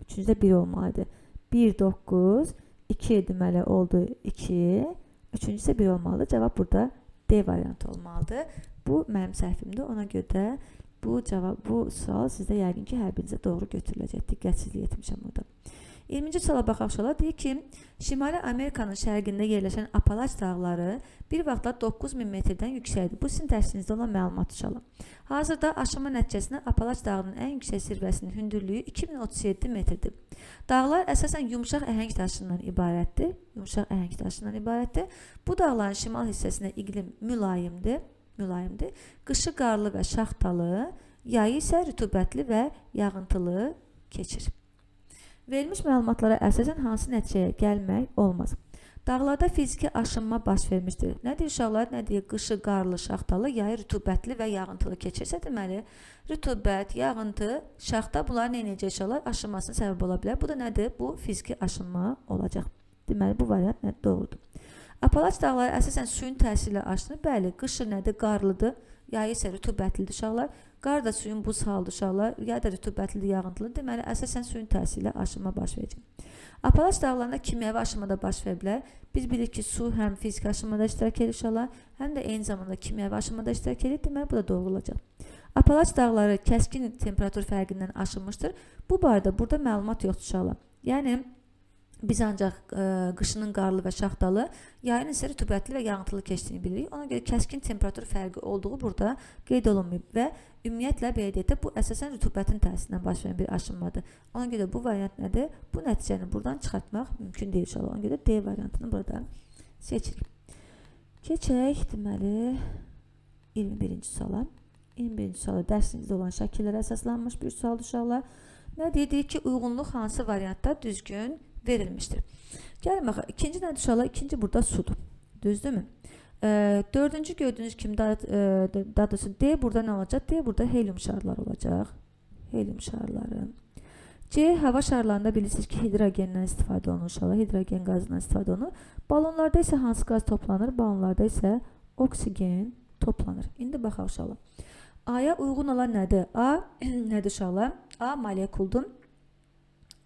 Üçüncüdə 1 olmalıdır. 1, 9, 2 deməli oldu 2. Üçüncü isə 1 olmalıdır. Cavab burada D variantı olmalıdır. Bu mənim səhvimdir. Ona görə də bu cavab, bu sual sizdə yəqin ki, hər birinizə doğru götürüləcək. Diqqətsizlik etmişəm orada. 20-ci suala baxaq uşaqlar. Deyir ki, Şimali Amerikanın şərqində yerləşən Apalaç dağları bir vaxtlar 9000 metrdən yüksəkdir. Bu sizin dərsinizdə olan məlumat uşaqlar. Hazırda aşınma nəticəsində Apalaç dağının ən yüksək zirvəsinin hündürlüyü 2037 metrdir. Dağlar əsasən yumşaq əhəng daşından ibarətdir. Yumşaq əhəng daşından ibarətdir. Bu dağların şimal hissəsində iqlim mülayimdir. Mülayimdir. Qışı qarlı və şaxtalı, yayı isə rütubətli və yağıntılı keçir. Verilmiş məlumatlara əsasən hansı nəticəyə gəlmək olmaz? Dağlarda fiziki aşınma baş vermişdir. Nə deyir uşaqlar? Nə deyir? Qışı qarlı, şaxtalı, yayı rütubətli və yağıntılı keçirsə, deməli, rütubət, yağıntı, şaxta bunlar nə edəcək uşaqlar? Aşınmasına səbəb ola bilər. Bu da nədir? Bu fiziki aşınma olacaq. Deməli, bu variant nə? Doğrudur. Apalaç dağları əsasən suyun təsiri ilə aşınır. Bəli, qışı nədir? Qarlıdır. Yayı isə rütubətlidir uşaqlar. Qar da suyun buz halıdır uşaqlar. Yay da rütubətlidir, yağıntılı. Deməli, əsasən suyun təsiri ilə aşınma baş verəcək. Apalaç dağlarında kimyəvi aşınma da baş verə bilər. Biz bilirik ki, su həm fiziki aşınmada iştirak edir uşaqlar, həm də eyni zamanda kimyəvi aşınmada iştirak edir. Deməli, bu da doğru olacaq. Apalaç dağları kəskin temperatur fərqindən aşınmışdır. Bu barədə burada məlumat yoxdur uşaqlar. Yəni, biz ancaq qışının qarlı və şaxtalı, yayın isə rütubətli və yağıntılı keçdiyini bilirik. Ona görə kəskin temperatur fərqi olduğu burada qeyd olunmayıb və ümumiyyətlə belə deyək də, bu əsasən rütubətin təsirindən baş verən bir aşınmadır. Ona görə bu variant nədir? Bu nəticəni buradan çıxartmaq mümkün deyil inşallah. Ona görə D variantını burada seçirik. Keçək deməli 21-ci suala. 21-ci suala dərsinizdə olan şəkillərə əsaslanmış bir sualdır uşaqlar. Nə deyir? Deyir ki, uyğunluq hansı variantda düzgün verilmişdir. Gəlin baxaq. İkinci nədir uşaqlar? İkinci burada sudur. Düzdürmü? Dördüncü gördüyünüz kimi daha doğrusu D burada nə olacaq? D burada helium şarları olacaq. Helium şarları. C hava şarlarında bilirsiniz ki, hidrogendən istifadə olunur uşaqlar. Hidrogen qazından istifadə olunur. Balonlarda isə hansı qaz toplanır? Balonlarda isə oksigen toplanır. İndi baxaq uşaqlar. A-ya uyğun olan nədir? A nədir uşaqlar? A molekuldur.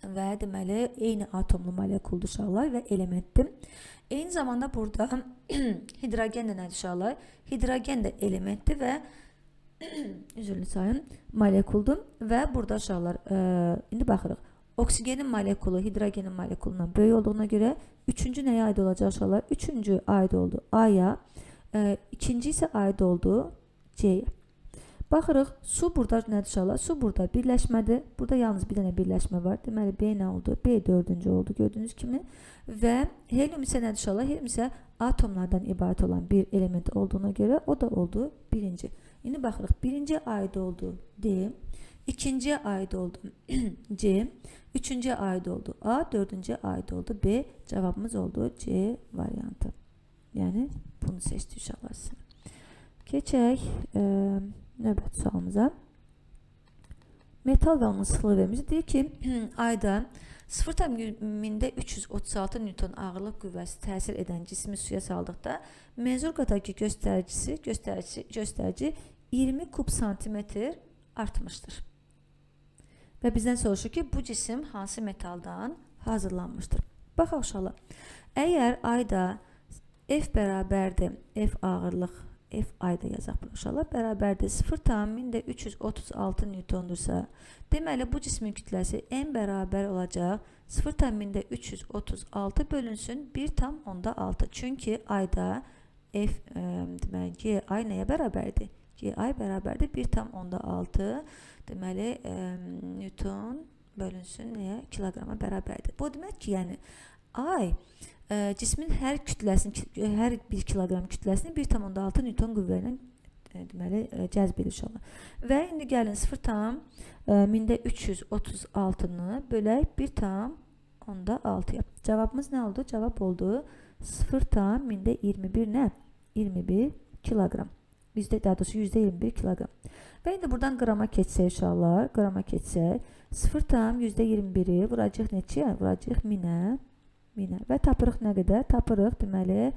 Və deməli, eyni atomlu molekuldur uşaqlar və elementdir. Eyni zamanda burada hidrogen də nədir uşaqlar? Hidrogen də elementdir və üzrlü sayın molekuldur. Və burada uşaqlar, indi baxırıq. Oksigenin molekulu hidrogenin molekulundan böyük olduğuna görə üçüncü nəyə aid olacaq uşaqlar? Üçüncü aid oldu A-ya, ikinci isə aid oldu C-yə. Baxırıq, su burada nədir uşaqlar? Su burada birləşmədir. Burada yalnız bir dənə birləşmə var. Deməli, B nə oldu? B dördüncü oldu gördüyünüz kimi. Və helium isə nədir uşaqlar? Helium isə atomlardan ibarət olan bir element olduğuna görə o da oldu birinci. İndi baxırıq, birinci aid oldu D, ikinciyə aid oldu C, üçüncüyə aid oldu A, dördüncüyə aid oldu B. Cavabımız oldu C variantı. Yəni, bunu seçdik uşaqlar sizə. Keçək növbəti sualımıza. Metal və onun sıxlığı vermiş. Deyir ki, ayda 0,336 Newton ağırlıq qüvvəsi təsir edən cismi suya saldıqda menzurkadakı göstərici 20 kub santimetr artmışdır. Və bizdən soruşur ki, bu cisim hansı metaldan hazırlanmışdır? Baxaq uşaqlar. Əgər ayda F bərabərdir, F ağırlıq, F ayda yazaq bunu uşaqlar, bərabərdir 0,336 Newtondursa, deməli bu cismin kütləsi M bərabər olacaq 0,336 bölünsün 1,6. Çünki ayda F, deməli G ay nəyə bərabərdir? G ay bərabərdir 1,6 deməli Newton bölünsün nəyə? Kiloqrama bərabərdir. Bu demək ki, yəni ay cismin hər kütləsini, hər 1 kiloqram kütləsini 1,6 Newton qüvvə ilə deməli cəzb edir uşaqlar. Və indi gəlin 0,336-nı bölək 1,6-ya. Cavabımız nə oldu? Cavab oldu 0,21 nə? 21 kiloqram. Bizdə daha doğrusu %21 kiloqram. Və indi buradan qrama keçsək uşaqlar, qrama keçsək 0,21-i vuracağıq neçəyə? Vuracağıq 1000-ə. 1000-ə. Və tapırıq nə qədər? Tapırıq deməli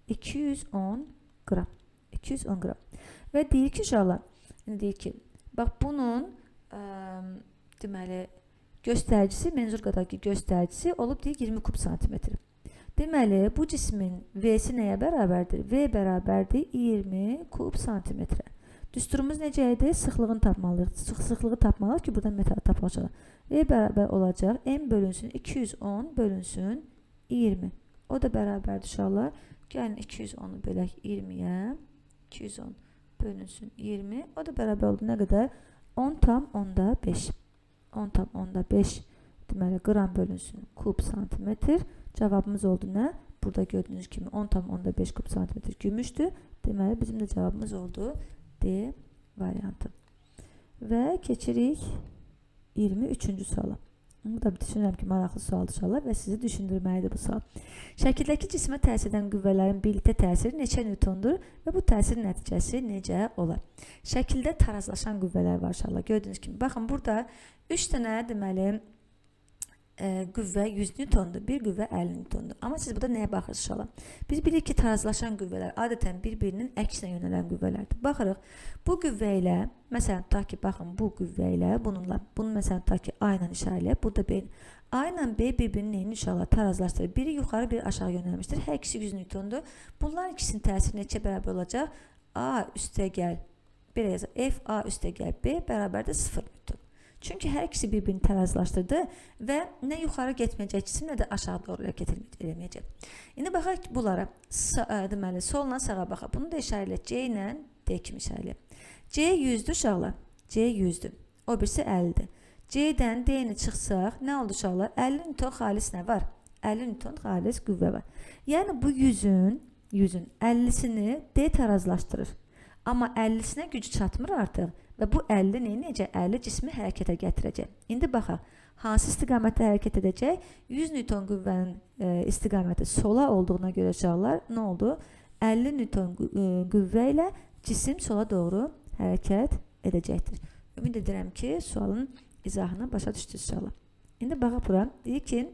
210 qram. 210 qram. Və deyir ki uşaqlar, indi deyir ki, bax bunun deməli göstəricisi, menzurqadakı göstəricisi olub deyir 20 kub santimetr. Deməli, bu cismin V-si nəyə bərabərdir? V bərabərdir 20 kub santimetrə. Düsturumuz necə idi? Sıxlığını tapmalıyıq. Sıxlığı tapmalıyıq ki, buradan metalı tapacaq. V bərabər olacaq. M bölünsün 210 bölünsün 20. O da bərabərdir uşaqlar. Gəlin 210-u bölək 20-yə. 210 bölünsün 20. O da bərabər oldu nə qədər? 10,5. 10,5 deməli qram bölünsün kub santimetr. Cavabımız oldu nə? Burada gördüyünüz kimi 10,5 kub santimetr gümüşdür. Deməli bizim də cavabımız oldu D variantı. Və keçirik 23-cü suala. Bu da düşünürəm ki, maraqlı sualdır uşaqlar və sizi düşündürməlidir bu sual. Şəkildəki cismə təsir edən qüvvələrin birlikdə təsiri neçə newtondur və bu təsirin nəticəsi necə olar? Şəkildə tarazlaşan qüvvələr var uşaqlar. Gördüyünüz kimi. Baxın, burada 3 dənə deməli qüvvə 100 newtondur, bir qüvvə 50 newtondur. Amma siz burada nəyə baxırsınız uşaqlar? Biz bilirik ki, tarazlaşan qüvvələr adətən bir-birinin əksinə yönələn qüvvələrdir. Baxırıq, bu qüvvə ilə, məsələn, tutaq ki, baxın, bu qüvvə ilə, bununla, bunu məsələn, tutaq ki, A ilə işarə eləyək, burada B. A ilə B bir-birinin neyini uşaqlar tarazlaşdırır. Biri yuxarı, biri aşağı yönəlmişdir. Hər ikisi 100 newtondur. Bunların ikisinin təsiri neçə bərabər olacaq? A üstəgəl, belə yazaq, F A üstəgəl B bərabərdir 0 newton. Çünki hər ikisi bir-birini tərazlaşdırdı və nə yuxarı getməyəcək cisim, nə də aşağı doğru hərəkət eləməyəcək. İndi baxaq bunlara. Deməli, solla sağa baxaq. Bunu da işarə eləyək. C ilə D kimi işarə eləyək. C 100-dür uşaqlar. C 100-dür. O birisi 50-dir. C-dən D-ni çıxsaq, nə oldu uşaqlar? 50 newton xalis nə var? 50 newton xalis qüvvə var. Yəni bu 100-ün 50-sini D tərazlaşdırır. Amma 50-sinə gücü çatmır artıq. Və bu 50 nə edəcək? 50 cismi hərəkətə gətirəcək. İndi baxaq, hansı istiqamətdə hərəkət edəcək? 100 newton qüvvənin istiqaməti sola olduğuna görə uşaqlar, nə oldu? 50 newton qüvvə ilə cisim sola doğru hərəkət edəcəkdir. Ümid edirəm ki, sualın izahını başa düşdünüz uşaqlar. İndi baxaq bura. Deyir ki,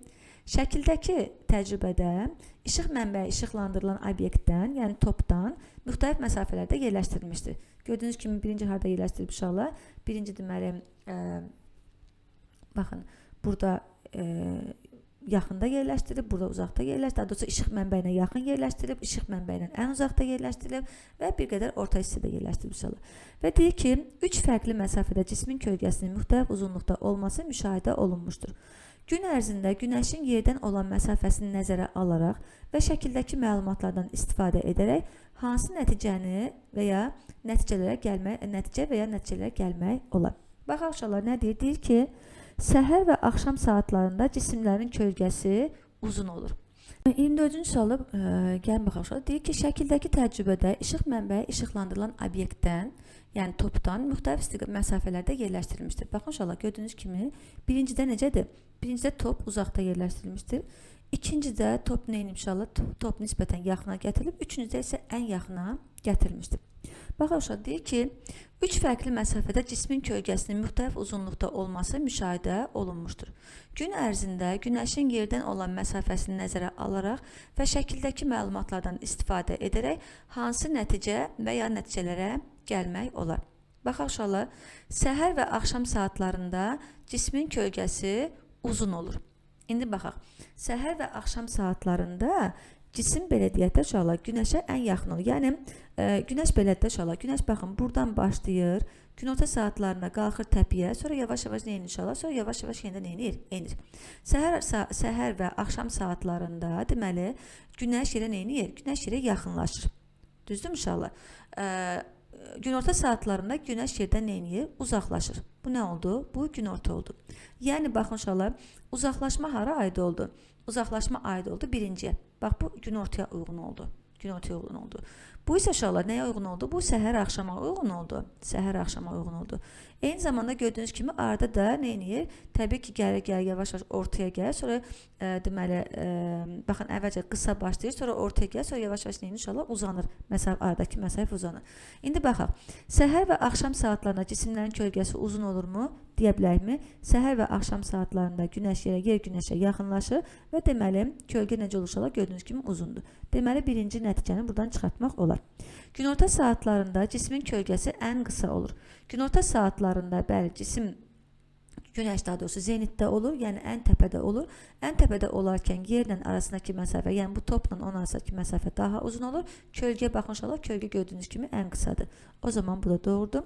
şəkildəki təcrübədə işıq mənbəyi işıqlandırılan obyektdən, yəni topdan müxtəlif məsafələrdə yerləşdirilmişdir. Gördüyünüz kimi birinci harda yerləşdirilib uşaqlar? Birinci deməli, baxın, burada yaxında yerləşdirilib, burada uzaqda yerləşdirilib, daha doğrusu işıq mənbəyinə yaxın yerləşdirilib, işıq mənbəyindən ən uzaqda yerləşdirilib və bir qədər orta hissədə yerləşdirilib uşaqlar. Və deyir ki, 3 fərqli məsafədə cismin kölgəsinin müxtəlif uzunluqda olması müşahidə olunmuşdur. Gün ərzində günəşin yerdən olan məsafəsini nəzərə alaraq və şəkildəki məlumatlardan istifadə edərək hansı nəticəni və ya nəticələrə gəlmək, nəticə və ya nəticələrə gəlmək olar. Baxaq uşaqlar, nə deyir? Deyir ki, səhər və axşam saatlarında cisimlərin kölgəsi uzun olur. 24-cü sualı gəlin baxaq uşaqlar. Deyir ki, şəkildəki təcrübədə işıq mənbəyi işıqlandırılan obyektdən, yəni topdan müxtəlif məsafələrdə yerləşdirilmişdir. Baxın uşaqlar, gördüyünüz kimi birincidə necədir? Birincidə top uzaqda yerləşdirilmişdir. İkincidə top nə edib uşaqlar? Top nisbətən yaxına gətirilib. Üçüncüdə isə ən yaxına gətirilmişdir. Baxın uşaqlar, deyir ki, 3 fərqli məsafədə cismin kölgəsinin müxtəlif uzunluqda olması müşahidə olunmuşdur. Gün ərzində günəşin yerdən olan məsafəsini nəzərə alaraq və şəkildəki məlumatlardan istifadə edərək hansı nəticə və ya nəticələrə gəlmək olar? Baxaq uşaqlar, səhər və axşam saatlarında cismin kölgəsi uzun olur. İndi baxaq, səhər və axşam saatlarında cisim belə deyək də uşaqlar, günəşə ən yaxın olur. Yəni, günəş belə də uşaqlar, günəş baxın, buradan başlayır, günorta saatlarında qalxır təpiyə, sonra yavaş-yavaş nə edir uşaqlar, sonra yavaş-yavaş yenə nə edir? Enir. Səhər və axşam saatlarında, deməli, günəş yerə nə edir? Günəş yerə yaxınlaşır. Düzdürmü uşaqlar? Günorta saatlarında günəş yerdən nə edir? Uzaqlaşır. Bu nə oldu? Bu günorta oldu. Yəni, baxın uşaqlar, uzaqlaşma hara aid oldu? Uzaqlaşma aid oldu birinciyə. Bax, bu günortaya uyğun oldu. Günortaya uyğun oldu. Bu isə uşaqlar nəyə uyğun oldu? Bu səhər axşama uyğun oldu. Səhər axşama uyğun oldu. Eyni zamanda gördüyünüz kimi arada da nə edir? Təbii ki, gəlir, yavaş-yavaş ortaya gəlir. Sonra deməli, baxın, əvvəlcə qısa başlayır, sonra ortaya gəlir, sonra yavaş-yavaş nə edir? İnşallah uzanır. Məsafə, aradakı məsafə uzanır. İndi baxaq. Səhər və axşam saatlarında cisimlərin kölgəsi uzun olurmu? Deyə bilərikmi? Səhər və axşam saatlarında günəş yerə, yer günəşə yaxınlaşır və deməli, kölgə necə olur uşaqlar? Gördüyünüz kimi uzundur. Deməli, birinci nəticəni buradan çıxartmaq olar. Günorta saatlarında cismin kölgəsi ən qısa olur. Günorta saatlarında, bəli, cisim günəş daha doğrusu zenitdə olur, yəni ən təpədə olur. Ən təpədə olarkən yerlə arasındakı məsafə, yəni bu topla onun arasındakı məsafə daha uzun olur. Kölgəyə baxın uşaqlar, kölgə gördüyünüz kimi ən qısadır. O zaman bu da doğrudur.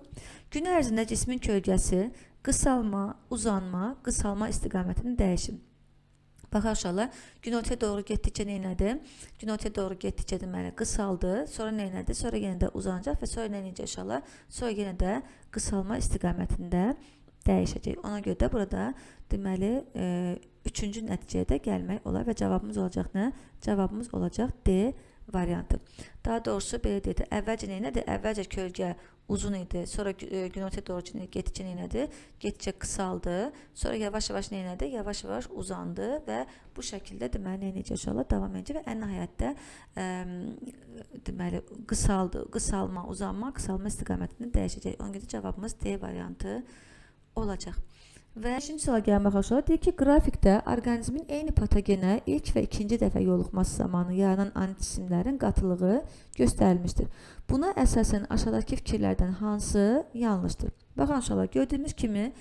Gün ərzində cismin kölgəsi qısalma, uzanma, qısalma istiqamətini dəyişir. Baxaq uşaqlar, günortaya doğru getdikcə nə elədi? Günortaya doğru getdikcə deməli qısaldı, sonra nə elədi? Sonra yenə də uzanacaq və sonra nə eləyəcək uşaqlar? Sonra yenə də qısalma istiqamətində dəyişəcək. Ona görə də burada deməli üçüncü nəticəyə də gəlmək olar və cavabımız olacaq nə? Cavabımız olacaq D variantı. Daha doğrusu belə deyək də, əvvəlcə nə elədi? Əvvəlcə kölgə uzun idi, sonra günortaya doğru getdikcə nə elədi? Getdikcə qısaldı, sonra yavaş-yavaş nə elədi? Yavaş-yavaş uzandı və bu şəkildə deməli nə eləyəcək uşaqlar? Davam edəcək və ən nəhayətdə deməli qısaldı, qısalma, uzanma, qısalma istiqamətində dəyişəcək. Ona görə cavabımız D variantı olacaq. Və şimdi suala gələn baxaq uşaqlar, deyir ki, qrafikdə orqanizmin eyni patogenə ilk və ikinci dəfə yoluxması zamanı yaranan anticisimlərin qatılığı göstərilmişdir. Buna əsasən aşağıdakı fikirlərdən hansı yanlışdır? Baxın uşaqlar, gördüyümüz kimi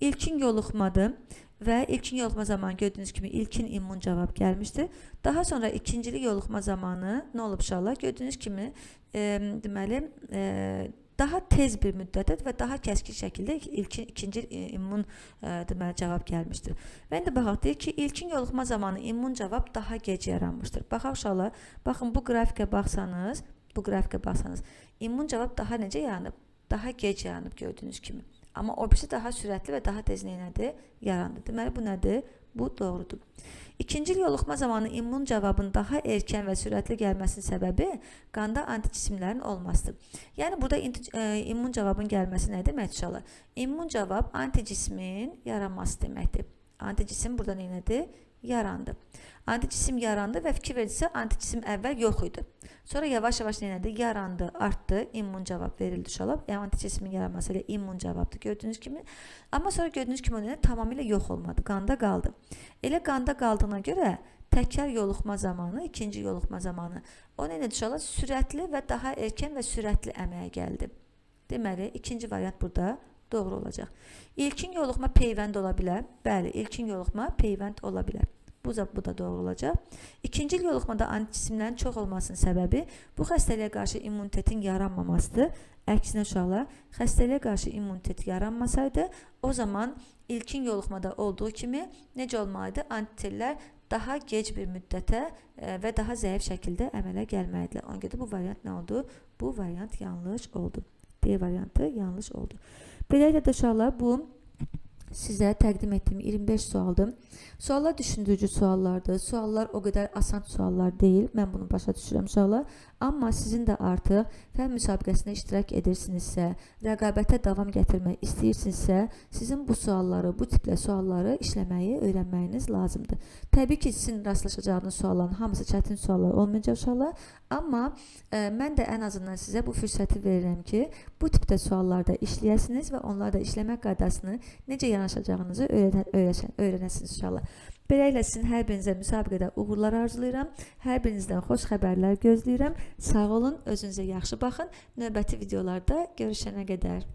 ilkin yoluxmadır və ilkin yoluxma zamanı gördüyünüz kimi ilkin immun cavab gəlmişdir. Daha sonra ikincili yoluxma zamanı nə olub uşaqlar? Gördüyünüz kimi deməli, daha tez bir müddətdə və daha kəskin şəkildə ilkin, ikinci immun deməli cavab gəlmişdir. Və indi baxaq, deyir ki, ilkin yoluxma zamanı immun cavab daha gec yaranmışdır. Baxaq uşaqlar, baxın bu qrafikə baxsanız, immun cavab daha necə yaranıb? Daha gec yaranıb gördüyünüz kimi. Amma o birisi daha sürətli və daha tez nədir? Yarandı. Deməli bu nədir? Bu doğrudur. İkinci yoluxma zamanı immun cavabın daha erkən və sürətli gəlməsinin səbəbi qanda anticisimlərin olmasıdır. Yəni burada immun cavabın gəlməsi nə deməkdir uşaqlar? İmmun cavab anticismin yaranması deməkdir. Anticisim burada nə nədir? Yarandı. Anticisim yarandı və fikir verilsə anticisim əvvəl yox idi. Sonra yavaş-yavaş nə elədi? Yarandı, artdı, immun cavab verildi uşaqlar. Yəni anticisimin yaranması ilə immun cavabdır gördüyünüz kimi. Amma sonra gördüyünüz kimi o nə tamamilə yox olmadı, qanda qaldı. Elə qanda qaldığına görə təkrar yoluxma zamanı, ikinci yoluxma zamanı o nə elədi uşaqlar? Sürətli və daha erkən və sürətli əməyə gəldi. Deməli, ikinci variant burada doğru olacaq. İlkin yoluxma peyvənd ola bilər. Bəli, ilkin yoluxma peyvənd ola bilər. Bu da doğru olacaq. İkinci yoluxmada anticisimlərin çox olmasının səbəbi bu xəstəliyə qarşı immunitetin yaranmamasıdır. Əksinə uşaqlar, xəstəliyə qarşı immunitet yaranmasaydı, o zaman ilkin yoluxmada olduğu kimi necə olmalıydı? Antitellər daha gec bir müddətə və daha zəif şəkildə əmələ gəlməlidirlər. Ona görə bu variant nə oldu? Bu variant yanlış oldu. D variantı yanlış oldu. Beləliklə də uşaqlar, bu sizə təqdim etdiyim 25 sualdır. Suallar düşündürücü suallardır. Suallar o qədər asan suallar deyil. Mən bunu başa düşürəm uşaqlar. Amma sizin də artıq fənn müsabiqəsində iştirak edirsinizsə, rəqabətə davam gətirmək istəyirsinizsə, sizin bu sualları, bu tiplə sualları işləməyi öyrənməyiniz lazımdır. Təbii ki, sizin rastlaşacağınız sualların hamısı çətin suallar olmayacaq uşaqlar. Amma mən də ən azından sizə bu fürsəti verirəm ki, bu tipdə suallarda işləyəsiniz və onlarda işləmək qaydasını necə yanaşacağınızı öyrənəsiniz inşallah. Beləliklə sizin hər birinizə müsabiqədə uğurlar arzulayıram. Hər birinizdən xoş xəbərlər gözləyirəm. Sağ olun, özünüzə yaxşı baxın. Növbəti videolarda görüşənə qədər.